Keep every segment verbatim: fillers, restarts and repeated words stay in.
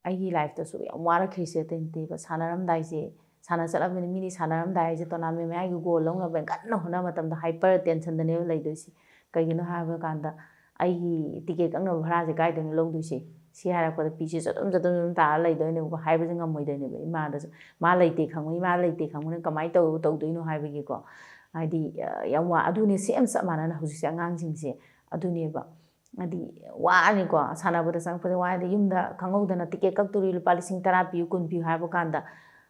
ꯑꯩꯒꯤ ꯂꯥꯏꯐꯇꯁꯨ ꯌꯥꯝ ꯋꯥꯔꯛꯈ꯭ꯔꯤꯁꯦ ꯑꯇꯩ ꯅꯠꯇꯦꯕ, ꯁꯥꯟꯅꯔꯝꯗꯥꯏꯁꯦ, ꯁꯥꯟꯅ ꯆꯠꯂꯕꯅꯤꯅ ꯃꯤꯗꯤ ꯁꯥꯟꯅꯔꯝꯗꯥꯏ ꯍꯥꯏꯁꯦ ꯇꯣꯔꯅꯥꯃꯦꯟ ꯃꯌꯥꯒꯤ ꯒꯣꯜ ꯂꯧꯅꯕ ꯀꯟꯅ ꯍꯣꯠꯅꯕ ꯃꯇꯝꯗ ꯍꯥꯏꯄꯔ ꯇꯦꯟꯁꯟꯗꯅꯦꯕ ꯂꯩꯗꯣꯏꯁꯦ꯫ ꯀꯩꯒꯤꯅꯣ ꯍꯥꯏꯕ ꯀꯥꯟꯗ ꯑꯩꯒꯤ ꯇꯤꯀꯦꯠ ꯀꯛꯅꯕ ꯚꯔꯥꯁꯦ ꯀꯥꯏꯗꯩꯅꯣ ꯂꯧꯗꯣꯏꯁꯦ? ꯁꯤ ꯍꯥꯏꯔꯛꯄꯗ ꯄꯤꯁꯦ ꯆꯗꯨꯝ ꯆꯗꯨꯝ ꯆꯗꯨꯝ ꯇꯥꯔ ꯂꯩꯗꯣꯏꯅꯦꯕꯀꯣ, ꯍꯥꯏꯕꯁꯦ ꯉꯝꯃꯣꯏꯗꯣꯏꯅꯦꯕ ꯏꯃꯥꯗꯁꯨ꯫ ꯃꯥ ꯂꯩꯇꯦ ꯈꯪꯕꯅꯤ, ꯃꯥ ꯂꯩꯇꯦ ꯈꯪꯕꯅꯤ ꯀꯃꯥꯏꯅ ꯇꯧ-, ꯇꯧꯗꯣꯏꯅꯣ ꯍꯥꯏꯕꯒꯤꯀꯣ꯫ ꯍꯥꯏꯗꯤ, ꯑ, ꯌꯥꯝ ꯋꯥ-, ꯑꯗꯨꯅꯦ ꯁꯦꯝ ꯆꯞ ꯃꯥꯟꯅꯅ ꯍꯧꯖꯤꯛꯁꯦ ꯑꯉꯥꯡꯁꯤꯡꯁꯦ ꯑꯗꯨꯅꯦꯕ꯫ ꯍꯥꯏꯗꯤ ꯋꯥꯔꯅꯤꯀꯣ, ꯁꯥꯟꯅꯕꯗ ꯆꯪꯉꯛꯄꯗ ꯋꯥꯔꯗꯤ ꯌꯨꯝꯗ ꯈꯪꯍꯧꯗꯅ ꯇꯤꯀꯦꯠ ꯀꯛꯇꯣꯔꯤ, ꯂꯨꯄꯥ ꯂꯤꯁꯤꯡ ꯇꯔꯥ ꯄꯤꯌꯨ, ꯀꯨꯟ ꯄꯤꯌꯨ ꯍꯥꯏꯕ ꯀꯥꯟꯗ,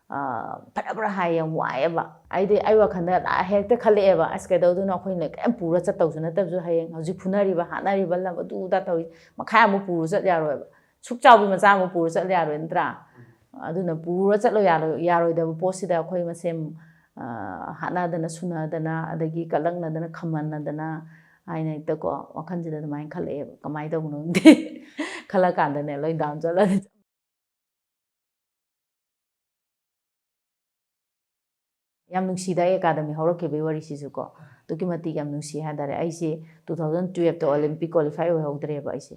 ꯑ, ꯐꯔꯥ ꯐꯔꯥ ꯍꯥꯏ, ꯌꯥꯝ ꯋꯥꯏꯑꯦꯕ꯫ ꯑꯩꯗꯤ ꯑꯩ ꯋꯥꯈꯜꯗ ꯍꯦꯛꯇ ꯈꯜꯂꯛꯑꯦꯕ, "ꯑꯁ, ꯀꯩꯗꯧꯗꯣꯏꯅꯣ, ꯑꯩꯈꯣꯏꯅ ꯀꯩꯝ ꯄꯨꯔ ꯆꯠꯇꯧꯁꯨ ꯅꯠꯇꯕꯁꯨ, ꯍꯌꯦꯡ ꯍꯧꯖꯤꯛ ꯐꯨꯅꯔꯤꯕ ꯍꯥꯠꯅꯔꯤꯕ ꯂꯝ ꯑꯗꯨ ꯑꯗꯥ ꯇꯧꯔꯤ, ꯃꯈꯥꯏ ꯑꯃꯨꯛ ꯄꯨꯔ ꯆꯠ ꯌꯥꯔꯣꯏꯕ, ꯁꯨꯛ ꯆꯥꯎꯕꯤ ꯃꯆꯥ ꯑꯃꯨꯛ ꯄꯨꯔ ꯆꯠ ꯌꯥꯔꯣꯏ ꯅꯠꯇ꯭ꯔꯥ? ꯑꯗꯨꯅ ꯄꯨꯔ ꯆꯠꯂꯣ ꯌꯥꯔꯣꯏ-, ꯌꯥꯔꯣꯏꯗꯕ ꯄꯣꯠꯁꯤꯗ ꯑꯩꯈꯣꯏ ꯃꯁꯦꯟ, ꯑ, ꯍꯥꯠꯅꯗꯅ ꯁꯨꯅꯗꯅ ꯑꯗꯒꯤ ꯀꯂꯛꯅꯗꯅ ꯈꯝꯍꯟꯅꯗꯅ ꯍꯥꯏꯅ ꯍꯦꯛꯇꯀꯣ ꯋꯥꯈꯜꯁꯤꯗ ꯑꯗꯨꯃꯥꯏꯅ ꯈꯜꯂꯛꯑꯦꯕ꯫ ꯀꯃꯥꯏꯅ ꯇꯧꯕꯅꯣ ꯈꯪꯗꯦ꯫ ꯈꯜꯂ ꯀꯥꯟꯗꯅꯦ ꯂꯣꯏ ꯗꯥꯎꯟ ꯆꯠꯂꯅꯤ꯫ ꯌꯥꯝ ꯅꯨꯡꯁꯤꯗ ꯑꯩ ꯑꯦꯀꯥꯗꯃꯤ ꯍꯧꯔꯛꯈꯤꯕꯒꯤ ꯋꯥꯔꯤꯁꯤꯁꯨ ꯀꯣ, ꯑꯗꯨꯛꯀꯤ ꯃꯇꯤꯛ ꯌꯥꯝ ꯅꯨꯡꯁꯤ ꯍꯥꯏꯇꯥꯔꯦ꯫ ꯑꯩꯁꯦ two thousand twelve ꯇ Olympic qualify ꯑꯣꯏꯍꯧꯗ꯭ꯔꯦꯕ ꯑꯩꯁꯦ꯫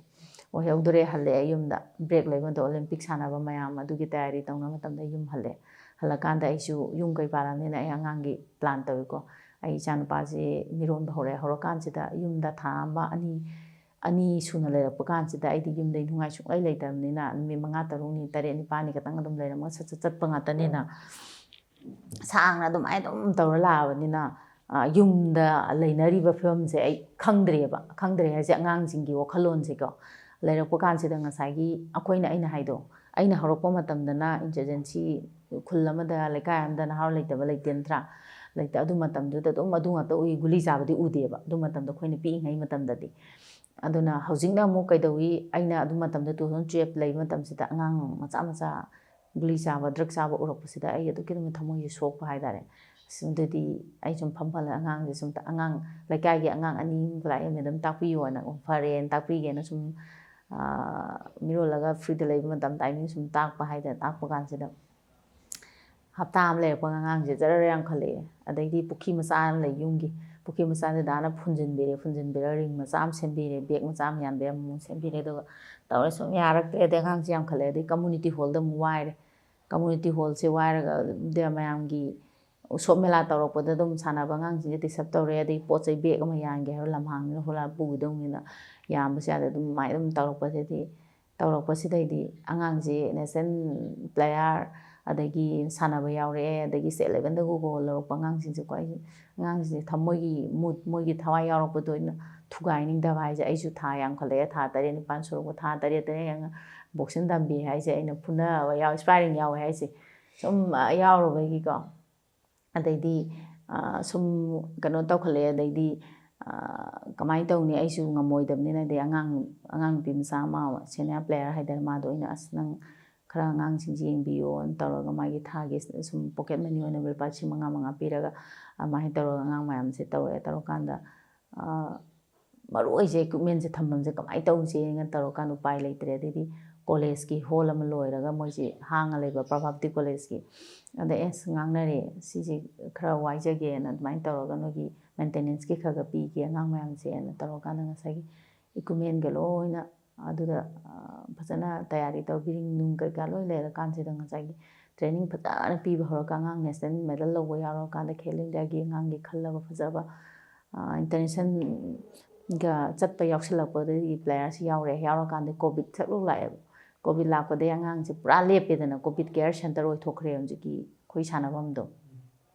ꯑꯣꯏꯍꯧꯗ꯭ꯔꯦ, ꯍꯜꯂꯛꯑꯦ ꯌꯨꯝꯗ꯫ ꯕ꯭ꯔꯦꯛ ꯂꯩꯕꯗ Olympic ꯁꯥꯟꯅꯕ ꯃꯌꯥꯝ ꯑꯗꯨꯒꯤ ꯇꯌꯥꯔꯤ ꯇꯧꯅꯕ ꯃꯇꯝꯗ ꯌꯨꯝ ꯍꯜꯂꯛꯑꯦ꯫ ꯍꯜꯂꯛꯀꯥꯟꯗ ꯑꯩꯁꯨ ꯌꯨꯝ ꯀꯩ ꯄꯥꯜꯂꯕꯅꯤꯅ ꯑꯩ ꯑꯉꯥꯡꯒꯤ ꯄ꯭ꯂꯥꯟ ꯇꯧꯋꯤꯀꯣ꯫ ꯑꯩ ꯏꯆꯥꯅꯨꯄꯥꯁꯦ ꯃꯤꯔꯣꯟꯕ ꯍꯧꯔꯛꯑꯦ꯫ ꯍꯧꯔꯀꯥꯟꯁꯤꯗ ꯌꯨꯝꯗ ꯊꯥ ꯑꯃ ꯑꯅꯤ, ꯑꯅꯤ ꯁꯨꯅ ꯂꯩꯔꯛꯄ ꯀꯥꯟꯁꯤꯗ ꯑꯩꯗꯤ ꯌꯨꯝꯗꯩ ꯅꯨꯡꯉꯥꯏ ꯁꯨꯡꯂꯩ ꯂꯩꯇꯕꯅꯤꯅ ꯅꯨꯃꯤꯠ ꯃꯉꯥ ꯇꯔꯨꯛꯅꯤ, ꯇꯔꯦꯠ ꯅꯤꯄꯥꯜꯅꯤ ꯈꯛꯇꯪ ꯑꯗꯨꯝ ꯂꯩꯔꯝꯃꯒ ꯁꯠ ꯁꯠ ꯆꯠꯄ ꯉꯥꯛꯇꯅꯤꯅ ꯁꯥꯡꯅ ꯑꯗꯨꯃꯥꯏꯅ ꯑꯗꯨꯝ ꯇꯧꯔ ꯂꯥꯛꯑꯕꯅꯤꯅ, ꯑ, ꯌꯨꯝꯗ ꯂꯩꯅꯔꯤꯕ ꯐꯤꯕꯝꯁꯦ ꯑꯩ ꯈꯪꯗ꯭ꯔꯦꯕ꯫ ꯈꯪꯗ꯭ꯔꯦ ꯍꯥꯏꯁꯦ ꯑꯉꯥꯡꯁꯤꯡꯒꯤ ꯋꯥꯈꯜꯂꯣꯟꯁꯦꯀꯣ꯫ ꯂꯩꯔꯛꯄ ꯀꯥꯟꯁꯤꯗ ꯉꯁꯥꯏꯒꯤ ꯑꯩꯈꯣꯏꯅ, ꯑꯩꯅ ꯍꯥꯏꯗꯣ, ꯑꯩꯅ ꯍꯧꯔꯛꯄ ꯃꯇꯝꯗꯅ insurgency ꯈꯨꯜ ꯑꯃꯗ, ꯂꯩꯀꯥꯏ ꯑꯃꯗ ꯅꯍꯥꯔꯣꯜ ꯂꯩꯇꯕ ꯂꯩꯇꯦ ꯅꯠꯇ꯭ꯔꯥ? ꯂꯩꯇꯦ꯫ ꯑꯗꯨ ꯃꯇꯝꯗꯨꯗ ꯑꯗꯨꯝ ꯑꯗꯨ ꯉꯥꯛꯇ ꯎꯏ, ꯒꯨꯂꯤ ꯆꯥꯕꯗꯤ ꯎꯗꯦꯕ ꯑꯗꯨ ꯃꯇꯝꯗ ꯑꯩꯈꯣꯏꯅ ꯄꯤꯛꯏꯉꯩ ꯃꯇꯝꯗꯗꯤ꯫ ꯑꯗꯨꯅ ꯍꯧꯖꯤꯛꯅ ꯑꯃꯨꯛ ꯀꯩꯗꯧꯏ, ꯑꯩꯅ ꯑꯗꯨ ꯃꯇꯝꯗ two thousand twelve ꯂꯩꯕ ꯃꯇꯝꯁꯤꯗ ꯑꯉꯥꯡ ꯃꯆꯥ ꯃꯆꯥ ꯒꯨꯂꯤ ꯆꯥꯕ, ꯗ꯭ꯔꯒ ꯆꯥꯕ ꯎꯔꯛꯄꯁꯤꯗ ꯑꯩ ꯑꯗꯨꯛꯀꯤ ꯃꯇꯤꯛ ꯊꯃꯣꯏꯁꯦ ꯁꯣꯛꯄ ꯍꯥꯏꯇꯥꯔꯦ꯫ ꯑꯁ, ꯑꯗꯨꯗꯤ ꯑꯩ ꯁꯨꯝ ꯐꯝ ꯐꯝꯂꯒ ꯑꯉꯥꯡꯁꯦ ꯁꯨꯝ, ꯑꯉꯥꯡ ꯂꯩꯀꯥꯏꯒꯤ ꯑꯉꯥꯡ ꯑꯅꯤ ꯑꯃ ꯂꯥꯛꯑꯦ, "ꯃꯦꯗꯥꯝ ꯇꯥꯛꯄꯤꯌꯣꯅ", "ꯑꯣ, ꯐꯔꯦꯅ ꯇꯥꯛꯄꯤꯒꯦꯅ" ꯁꯨꯝ, ꯑꯥ, ꯃꯤꯔꯣꯜꯂꯒ ꯐ꯭ꯔꯤꯗ ꯂꯩꯕ ꯃꯇꯝ ꯇꯥꯏꯃꯤꯡ ꯁꯨꯝ ꯇꯥꯛꯄ ꯍꯥꯏꯇꯥꯔꯦ꯫ ꯇꯥꯛꯄ ꯀꯥꯟꯁꯤꯗ ꯍꯞꯇꯥ ꯑꯃ ꯂꯩꯔꯛꯄꯒ ꯑꯉꯥꯡꯁꯦ ꯖꯔ ꯌꯥꯝꯈꯠꯂꯛꯑꯦ꯫ ꯑꯗꯩꯗꯤ ꯄꯨꯈ꯭ꯔꯤ ꯃꯆꯥ ꯑꯃ ꯂꯩ ꯌꯨꯝꯒꯤ, ꯄꯨꯈ꯭ꯔꯤ ꯃꯆꯥꯁꯦ ꯗꯥꯅ ꯐꯨꯟꯖꯤꯟꯕꯤꯔꯦ, ꯐꯨꯟꯖꯤꯟꯕꯤꯔꯒ ring ꯃꯆꯥ ꯑꯃ ꯁꯦꯝꯕꯤꯔꯦ, bag ꯃꯆꯥ ꯑꯃ ꯌꯥꯟꯕ ꯌꯥꯝ ꯁꯦꯝꯕꯤꯔꯦ꯫ ꯑꯗꯨꯒ ꯇꯧꯔꯦ, ꯁꯨꯝ ꯌꯥꯔꯛꯇ꯭ꯔꯦ꯫ ꯑꯗꯩ ꯑꯉꯥꯡꯁꯦ ꯌꯥꯝꯈꯠꯂꯛꯑꯦ, ꯑꯗꯩ community hallꯗ ꯑꯃꯨꯛ ꯋꯥꯏꯔꯦ꯫ Community hallꯁꯦ ꯋꯥꯏꯔꯒ ꯑꯗꯨꯝ ꯃꯌꯥꯝꯒꯤ ꯎꯁꯣꯞ ꯃꯦꯂꯥ ꯇꯧꯔꯛꯄꯗ ꯑꯗꯨꯝ ꯁꯥꯟꯅꯕ ꯑꯉꯥꯡꯁꯤꯡꯁꯦ disturb ꯇꯧꯔꯦ꯫ ꯑꯗꯩ ꯄꯣꯠ ꯆꯩ bag ꯑꯃ ꯌꯥꯟꯒꯦ ꯍꯥꯏꯔꯣ, ꯂꯝꯍꯥꯡꯅꯤꯅ ꯍꯨꯔꯥꯟ ꯄꯨꯈꯤꯗꯧꯅꯤꯅ ꯌꯥꯟꯕꯁꯨ ꯌꯥꯗꯦ꯫ ꯑꯗꯨꯝ ꯑꯗꯨꯃꯥꯏꯅ ꯑꯗꯨꯝ ꯇꯧꯔꯛꯄꯁꯤꯗꯤ, ꯇꯧꯔꯛꯄꯁꯤꯗꯩꯗꯤ ꯑꯉꯥꯡꯁꯦ national player, ꯑꯗꯒꯤ ꯁꯥꯟꯅꯕ ꯌꯥꯎꯔꯛꯑꯦ, ꯑꯗꯒꯤ state levelꯗ gold ꯂꯧꯔꯛꯄ ꯑꯉꯥꯡꯁꯤꯡꯁꯦꯀꯣ, ꯑꯩ ꯑꯉꯥꯡꯁꯤꯡꯁꯦ ꯊꯃꯣꯏꯒꯤ mood, ꯃꯣꯏꯒꯤ ꯊꯋꯥꯏ ꯌꯥꯎꯔꯛꯄꯗꯣ ꯑꯩꯅ ꯊꯨꯒꯥꯏꯅꯤꯡꯗꯕ ꯍꯥꯏꯁꯦ꯫ ꯑꯩꯁꯨ ꯊꯥ ꯌꯥꯝꯈꯠꯂꯛꯑꯦ, ꯊꯥ ꯇꯔꯦꯠ ꯅꯤꯄꯥꯜ ꯁꯨꯔꯛꯄ, ꯊꯥ ꯇꯔꯦꯠꯇꯅꯦ ꯑꯩꯅ boxing ꯇꯝꯕꯤ ꯍꯥꯏꯁꯦ, ꯑꯩꯅ ꯐꯨꯅꯕ ꯌꯥꯎ, sparring ꯌꯥꯎꯋꯦ ꯍꯥꯏꯁꯦ꯫ ꯁꯨꯝ, ꯑ, ꯌꯥꯎꯔꯨꯕꯒꯤꯀꯣ꯫ ꯑꯗꯩꯗꯤ, ꯑ, ꯁꯨꯝ ꯀꯩꯅꯣ ꯇꯧꯈꯠꯂꯛꯑꯦ꯫ ꯑꯗꯩꯗꯤ, ꯑ, ꯀꯃꯥꯏꯅ ꯇꯧꯅꯤ, ꯑꯩꯁꯨ ꯉꯝꯃꯣꯏꯗꯕꯅꯤꯅ꯫ ꯑꯗꯩ ꯑꯉꯥꯡ, ꯑꯉꯥꯡ ꯅꯨꯄꯤ ꯃꯆꯥ ꯑꯃ senior player ꯍꯥꯏꯇꯥꯔꯦ, ꯃꯥꯗꯣ ꯑꯩꯅ, "ꯑꯁ, ꯅꯪ ꯈꯔ ꯑꯉꯥꯡꯁꯤꯡꯁꯦ ꯌꯦꯡꯕꯤꯌꯣꯅ" ꯇꯧꯔꯒ ꯃꯥꯒꯤ ꯊꯥꯒꯤ ꯁꯨꯝ pocket money ꯑꯣꯏꯅ ꯂꯨꯄꯥ ꯂꯤꯁꯤꯡ ꯃꯉꯥ ꯃꯉꯥ ꯄꯤꯔꯒ ꯑꯗꯨꯃꯥꯏꯅ ꯇꯧꯔꯒ ꯑꯉꯥꯡ ꯃꯌꯥꯝꯁꯦ ꯇꯧꯔꯦ꯫ ꯇꯧꯔꯀꯥꯟꯗ, ꯑ, ꯃꯔꯨ ꯑꯣꯏꯁꯦ equipmentꯁꯦ ꯊꯝꯐꯝꯁꯦ ꯀꯃꯥꯏꯅ ꯇꯧꯁꯦꯅ ꯇꯧꯔꯀꯥꯟꯗ ꯎꯄꯥꯏ ꯂꯩꯇ꯭ꯔꯦ꯫ ꯑꯗꯩꯗꯤ collegeꯀꯤ hall ꯑꯃ ꯂꯣꯏꯔꯒ ꯃꯣꯏꯁꯤ ꯍꯥꯡꯉ ꯂꯩꯕ ꯄ꯭ꯔꯚꯥꯕꯇꯤ collegeꯀꯤ꯫ ꯑꯗ ꯑꯦꯁ ꯉꯥꯡꯅꯔꯦ, "ꯁꯤꯁꯦ ꯈꯔ ꯋꯥꯏꯖꯒꯦꯅ ꯑꯗꯨꯃꯥꯏꯅ ꯇꯧꯔꯒ ꯅꯣꯏꯒꯤ maintenanceꯀꯤ ꯈꯔ ꯈꯔ ꯄꯤꯒꯦ ꯑꯉꯥꯡ ꯃꯌꯥꯝꯁꯦꯅ" ꯇꯧꯔꯀꯥꯟꯗ ꯉꯁꯥꯏꯒꯤ equipmentꯒ ꯂꯣꯏꯅ ꯑꯗꯨꯗ, ꯑ, ꯐꯖꯅ ꯇꯌꯥꯔꯤ ꯇꯧꯕꯤꯔꯤ, ꯅꯨꯡ ꯀꯩꯀꯥ ꯂꯣꯏ ꯂꯩꯔꯀꯥꯟꯁꯤꯗ ꯉꯁꯥꯏꯒꯤ training ꯐꯖꯅ ꯄꯤꯕ ꯍꯧꯔꯒ ꯑꯉꯥꯡ national medal ꯂꯧꯕ ꯌꯥꯎꯔꯀꯥꯟꯗ Khelo Indiaꯒꯤ ꯑꯉꯥꯡꯒꯤ ꯈꯜꯂꯕ ꯐꯖꯕ, ꯑ, internationalꯒ ꯆꯠꯄ ꯌꯥꯎꯁꯜꯂꯛꯄꯗꯒꯤ playerꯁꯤ ꯌꯥꯎꯔꯦ꯫ ꯌꯥꯎꯔꯀꯥꯟꯗ covid ꯁꯛꯂꯨ ꯂꯥꯛꯑꯦꯕ꯫ Covid ꯂꯥꯛꯄꯗꯒꯤ ꯑꯉꯥꯡꯁꯦ ꯄꯨꯔꯥ ꯂꯦꯞꯄꯦꯗꯅ, covid care centre ꯑꯣꯏꯊꯣꯛꯈ꯭ꯔꯦ ꯍꯧꯖꯤꯛꯀꯤ ꯑꯩꯈꯣꯏ ꯁꯥꯟꯅꯐꯝꯗꯣ꯫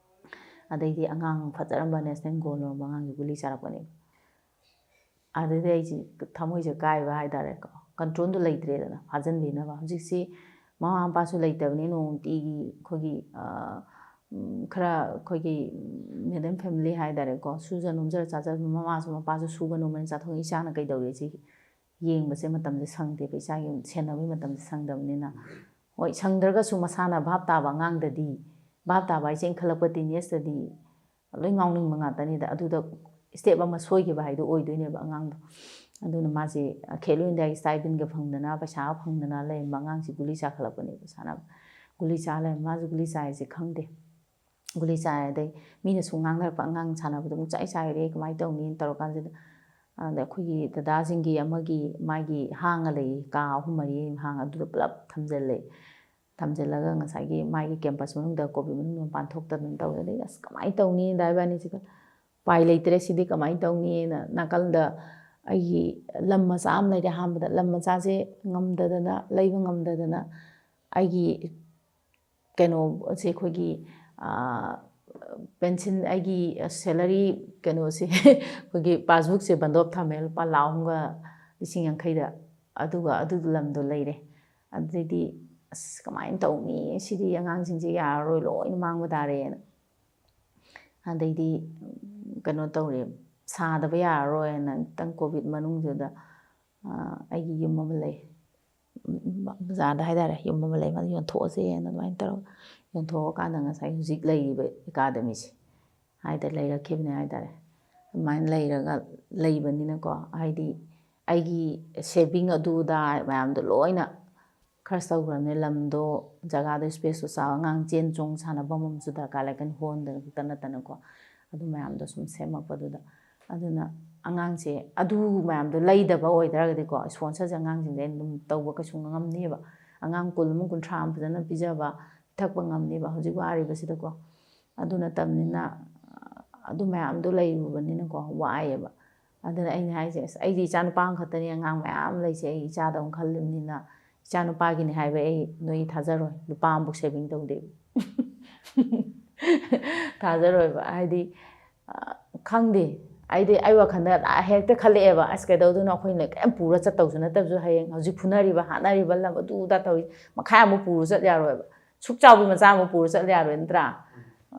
ꯑꯗꯩꯗꯤ ꯑꯉꯥꯡ ꯐꯖꯔꯝꯕ national gold ꯂꯧꯔꯝꯕ ꯑꯉꯥꯡꯁꯦ ꯒꯨꯂꯤ ꯆꯥꯔꯛꯄꯅꯦꯕ꯫ ꯑꯗꯨꯗꯩ ꯑꯩꯁꯦ ꯊꯃꯣꯏꯁꯦ ꯀꯥꯏꯕ ꯍꯥꯏꯇꯥꯔꯦꯀꯣ, controlꯗꯣ ꯂꯩꯇ꯭ꯔꯦꯗꯅ ꯐꯥꯖꯤꯟꯕꯤꯅꯕ꯫ ꯍꯧꯖꯤꯛꯁꯤ ꯃꯃꯥ ꯃꯄꯥꯁꯨ ꯂꯩꯇꯕꯅꯤ, ꯅꯣꯡꯇꯤꯒꯤ ꯑꯩꯈꯣꯏꯒꯤ, ꯑ, ꯎꯝ, ꯈꯔ ꯑꯩꯈꯣꯏꯒꯤ middle family ꯍꯥꯏꯇꯥꯔꯦꯀꯣ, ꯁꯨꯖ ꯅꯣꯝꯖꯔ ꯆꯥꯖꯕ, ꯃꯃꯥꯁꯨ ꯃꯄꯥꯁꯨ ꯁꯨꯕ ꯅꯣꯝꯕꯅ ꯆꯥꯊꯣꯛ, ꯏꯆꯥꯅ ꯀꯩꯗꯧꯔꯤ ꯁꯤ ꯌꯦꯡꯕꯁꯦ ꯃꯇꯝꯁꯦ ꯁꯪꯗꯦꯕ, ꯏꯆꯥꯒꯤ ꯁꯦꯟꯅꯕꯒꯤ ꯃꯇꯝꯁꯦ ꯁꯪꯗꯕꯅꯤꯅ꯫ ꯍꯣꯏ, ꯁꯪꯗ꯭ꯔꯒꯁꯨ ꯃꯁꯥꯅ ꯚꯥꯞ ꯇꯥꯕ ꯑꯉꯥꯡꯗꯗꯤ, ꯚꯥꯞ ꯇꯥꯕ ꯍꯥꯏꯁꯦ ꯏꯟꯈꯠꯂꯛꯄ teenageꯇꯗꯤ ꯂꯣꯏ ꯉꯥꯎꯅꯤꯡꯕ ꯉꯥꯛꯇꯅꯤꯗ꯫ ꯑꯗꯨꯗ step ꯑꯃ ꯁꯣꯏꯈꯤꯕ ꯍꯥꯏꯗꯣ ꯑꯣꯏꯗꯣꯏꯅꯦꯕ ꯑꯉꯥꯡꯗꯣ꯫ ꯑꯗꯨꯅ ꯃꯥꯁꯦ, ꯑ, Khelo Indiaꯒꯤ stipendꯒ ꯐꯪꯗꯅ, ꯄꯩꯁꯥꯒ ꯐꯪꯗꯅ ꯂꯩꯔꯝꯕ ꯑꯉꯥꯡꯁꯤ ꯒꯨꯂꯤ ꯆꯥꯈꯠꯂꯛꯄꯅꯦꯕ, ꯁꯥꯟꯅꯕ꯫ ꯒꯨꯂꯤ ꯆꯥ ꯂꯩꯔꯝꯕ, ꯃꯥꯁꯨ ꯒꯨꯂꯤ ꯆꯥꯏꯁꯦ ꯈꯪꯗꯦ꯫ ꯒꯨꯂꯤ ꯆꯥꯔꯦ꯫ ꯑꯗꯩ ꯃꯤꯅꯁꯨ ꯉꯥꯡꯅꯔꯛꯄ, "ꯑꯉꯥꯡ ꯁꯥꯟꯅꯕꯗꯣ ꯑꯃꯨꯛ ꯆꯥꯏ ꯆꯥꯏꯔꯦ, ꯀꯃꯥꯏꯅ ꯇꯧꯅꯤꯅ?" ꯇꯧꯔꯀꯥꯟꯁꯤꯗ, ꯑꯗ ꯑꯩꯈꯣꯏꯒꯤ ꯗꯗꯥꯁꯤꯡꯒꯤ ꯑꯃꯒꯤ, ꯃꯥꯒꯤ ꯍꯥꯡꯉ ꯂꯩ, ꯀꯥ ꯑꯍꯨꯝ ꯃꯔꯤ ꯍꯥꯡꯉ, ꯑꯗꯨꯗ ꯄꯨꯂꯞ ꯊꯝꯖꯤꯜꯂꯦ꯫ ꯊꯝꯖꯤꯜꯂꯒ ꯉꯁꯥꯏꯒꯤ ꯃꯥꯒꯤ campus ꯃꯅꯨꯡꯗ, ꯀꯣꯚꯤꯗ ꯃꯅꯨꯡꯗ ꯃꯄꯥꯟ ꯊꯣꯛꯇꯗꯅ ꯇꯧꯔꯦ꯫ ꯑꯗꯩ, "ꯑꯁ, ꯀꯃꯥꯏꯅ ꯇꯧꯅꯤ?" ꯗꯥ ꯏꯕꯥꯅꯤꯁꯤꯒ, "ꯎꯄꯥꯏ ꯂꯩꯇ꯭ꯔꯦ, ꯁꯤꯗꯤ ꯀꯃꯥꯏꯅ ꯇꯧꯅꯤꯅ?" ꯅꯥꯀꯜꯗ ꯑꯩꯒꯤ ꯂꯝ ꯃꯆꯥ ꯑꯃ ꯂꯩꯔꯦ꯫ ꯑꯍꯥꯟꯕꯗ ꯂꯝ ꯃꯆꯥꯁꯦ ꯉꯝꯗꯗꯅ, ꯂꯩꯕ ꯉꯝꯗꯗꯅ, ꯑꯩꯒꯤ ꯀꯩꯅꯣꯁꯦ, ꯑꯩꯈꯣꯏꯒꯤ, ꯑꯥ, ꯄꯦꯟꯁꯤꯟ, ꯑꯩꯒꯤ salary ꯀꯩꯅꯣꯁꯦ, ꯑꯩꯈꯣꯏꯒꯤ passbookꯁꯦ ꯕꯟꯗꯣꯞ ꯊꯝꯃꯦ, ꯂꯨꯄꯥ ꯂꯥꯈ ꯑꯃꯒ ꯂꯤꯁꯤꯡ ꯌꯥꯡꯈꯩꯗ꯫ ꯑꯗꯨꯒ ꯑꯗꯨ ꯂꯝꯗꯣ ꯂꯩꯔꯦ꯫ ꯑꯗꯨꯗꯩꯗꯤ, "ꯑꯁ, ꯀꯃꯥꯏꯅ ꯇꯧꯅꯤ? ꯁꯤꯗꯤ ꯑꯉꯥꯡꯁꯤꯡꯁꯦ ꯌꯥꯔꯔꯣꯏ, ꯂꯣꯏꯅ ꯃꯥꯡꯕ ꯇꯥꯔꯦꯅ"꯫ ꯑꯗꯩꯗꯤ, ꯎꯝ, ꯀꯩꯅꯣ ꯇꯧꯔꯦ, ꯁꯥꯗꯕ ꯌꯥꯔꯔꯣꯏꯅ ꯑꯃꯨꯛꯇꯪ ꯀꯣꯚꯤꯗ ꯃꯅꯨꯡꯗꯨꯗ, ꯑꯥ, ꯑꯩꯒꯤ ꯌꯨꯝ ꯑꯃ ꯂꯩ, ꯎꯝ, ꯕꯖꯥꯔꯗ ꯍꯥꯏꯇꯥꯔꯦ, ꯌꯨꯝ ꯑꯃ ꯂꯩ, ꯃꯗꯨ ꯌꯣꯟꯊꯣꯛꯑꯁꯦꯅ ꯑꯗꯨꯃꯥꯏꯅ ꯇꯧꯔꯒ, ꯌꯣꯟꯊꯣꯛꯑꯀꯥꯟꯗ ꯉꯁꯥꯏ ꯍꯧꯖꯤꯛ ꯂꯩꯔꯤꯕ academyꯁꯦ ꯍꯥꯏꯗ ꯂꯩꯔꯛꯈꯤꯕꯅꯦ ꯍꯥꯏꯇꯥꯔꯦ꯫ ꯑꯗꯨꯃꯥꯏꯅ ꯂꯩꯔꯒ ꯂꯩꯕꯅꯤꯅꯀꯣ, ꯍꯥꯏꯗꯤ ꯑꯩꯒꯤ saving ꯑꯗꯨ ꯑꯗꯥ ꯃꯌꯥꯝꯗꯣ ꯂꯣꯏꯅ ꯈꯔ ꯇꯧꯈ꯭ꯔꯕꯅꯦ꯫ ꯂꯝꯗꯣ, ꯖꯒꯥꯗꯣ, spaceꯇꯣ ꯆꯥꯎ, ꯑꯉꯥꯡ ꯆꯦꯟ ꯆꯣꯡ ꯁꯥꯟꯅꯐꯝ ꯑꯃꯁꯨ ꯗꯔꯀꯥꯔ ꯂꯩ, ꯀꯩꯅꯣ ꯍꯣꯟꯗꯅ ꯈꯛꯇ ꯅꯠꯇꯅꯀꯣ꯫ ꯑꯗꯨ ꯃꯌꯥꯝꯗꯣ ꯁꯨꯝ ꯁꯦꯝꯃꯛꯄꯗꯨꯗ, ꯑꯗꯨꯅ ꯑꯉꯥꯡꯁꯦ ꯑꯗꯨ ꯃꯌꯥꯝꯗꯣ ꯂꯩꯗꯕ ꯑꯣꯏꯇꯥꯔꯒꯗꯤꯀꯣ, sponsorꯁꯦ ꯑꯉꯥꯡꯁꯤꯡꯁꯦ ꯑꯩꯅ ꯑꯗꯨꯝ ꯇꯧꯕ ꯀꯩꯁꯨ ꯉꯝꯅꯦꯕ꯫ ꯑꯉꯥꯡ ꯀꯨꯟ ꯑꯃ, ꯀꯨꯟꯊ꯭ꯔꯥ ꯑꯃ ꯐꯖꯅ ꯄꯤꯖꯕ, ꯄꯤꯊꯛꯄ ꯉꯝꯅꯦꯕ ꯍꯧꯖꯤꯛ ꯋꯥꯔꯤꯕꯁꯤꯗꯀꯣ꯫ ꯑꯗꯨ ꯅꯠꯇꯕꯅꯤꯅ, ꯑꯗꯨ ꯃꯌꯥꯝꯗꯣ ꯂꯩꯔꯨꯕꯅꯤꯅꯀꯣ, ꯋꯥꯏꯑꯦꯕ꯫ ꯑꯗꯨꯅ ꯑꯩꯅ ꯍꯥꯏꯁꯦ, "ꯑꯁ, ꯑꯩꯗꯤ ꯏꯆꯥꯅꯨꯄꯥ ꯑꯃꯈꯛꯇꯅꯤ, ꯑꯉꯥꯡ ꯃꯌꯥꯝ ꯂꯩꯁꯦ, ꯑꯩ ꯏꯆꯥꯗꯧꯅ ꯈꯜꯂꯤꯕꯅꯤꯅ, ꯏꯆꯥꯅꯨꯄꯥꯒꯤꯅꯤ ꯍꯥꯏꯕ ꯑꯩ ꯅꯣꯏ ꯊꯥꯖꯔꯣꯏ, ꯂꯨꯄꯥ ꯑꯃꯐꯥꯎ saving ꯇꯧꯗꯦ"꯫ ꯊꯥꯖꯔꯣꯏꯕ꯫ ꯍꯥꯏꯗꯤ, ꯑ, ꯈꯪꯗꯦ, ꯑꯩꯗꯤ ꯑꯩ ꯋꯥꯈꯜꯗ ꯍꯦꯛꯇ ꯈꯜꯂꯛꯑꯦꯕ, "ꯑꯁ, ꯀꯩꯗꯧꯗꯣꯏꯅꯣ, ꯑꯩꯈꯣꯏꯅ ꯀꯩꯝ ꯄꯨꯔ ꯆꯠꯇꯧꯁꯨ ꯅꯠꯇꯕꯁꯨ, ꯍꯌꯦꯡ ꯍꯧꯖꯤꯛ ꯐꯨꯅꯔꯤꯕ ꯍꯥꯠꯅꯔꯤꯕ ꯂꯝ ꯑꯗꯨ ꯑꯗꯥ ꯇꯧꯔꯤ, ꯃꯈꯥ ꯑꯃꯨꯛ ꯄꯨꯔ ꯆꯠ ꯌꯥꯔꯣꯏꯕ, ꯁꯨꯛ ꯆꯥꯎꯕꯤ ꯃꯆꯥ ꯑꯃꯨꯛ ꯄꯨꯔ ꯆꯠ ꯌꯥꯔꯣꯏ, ꯅꯠꯇ꯭ꯔꯥ?"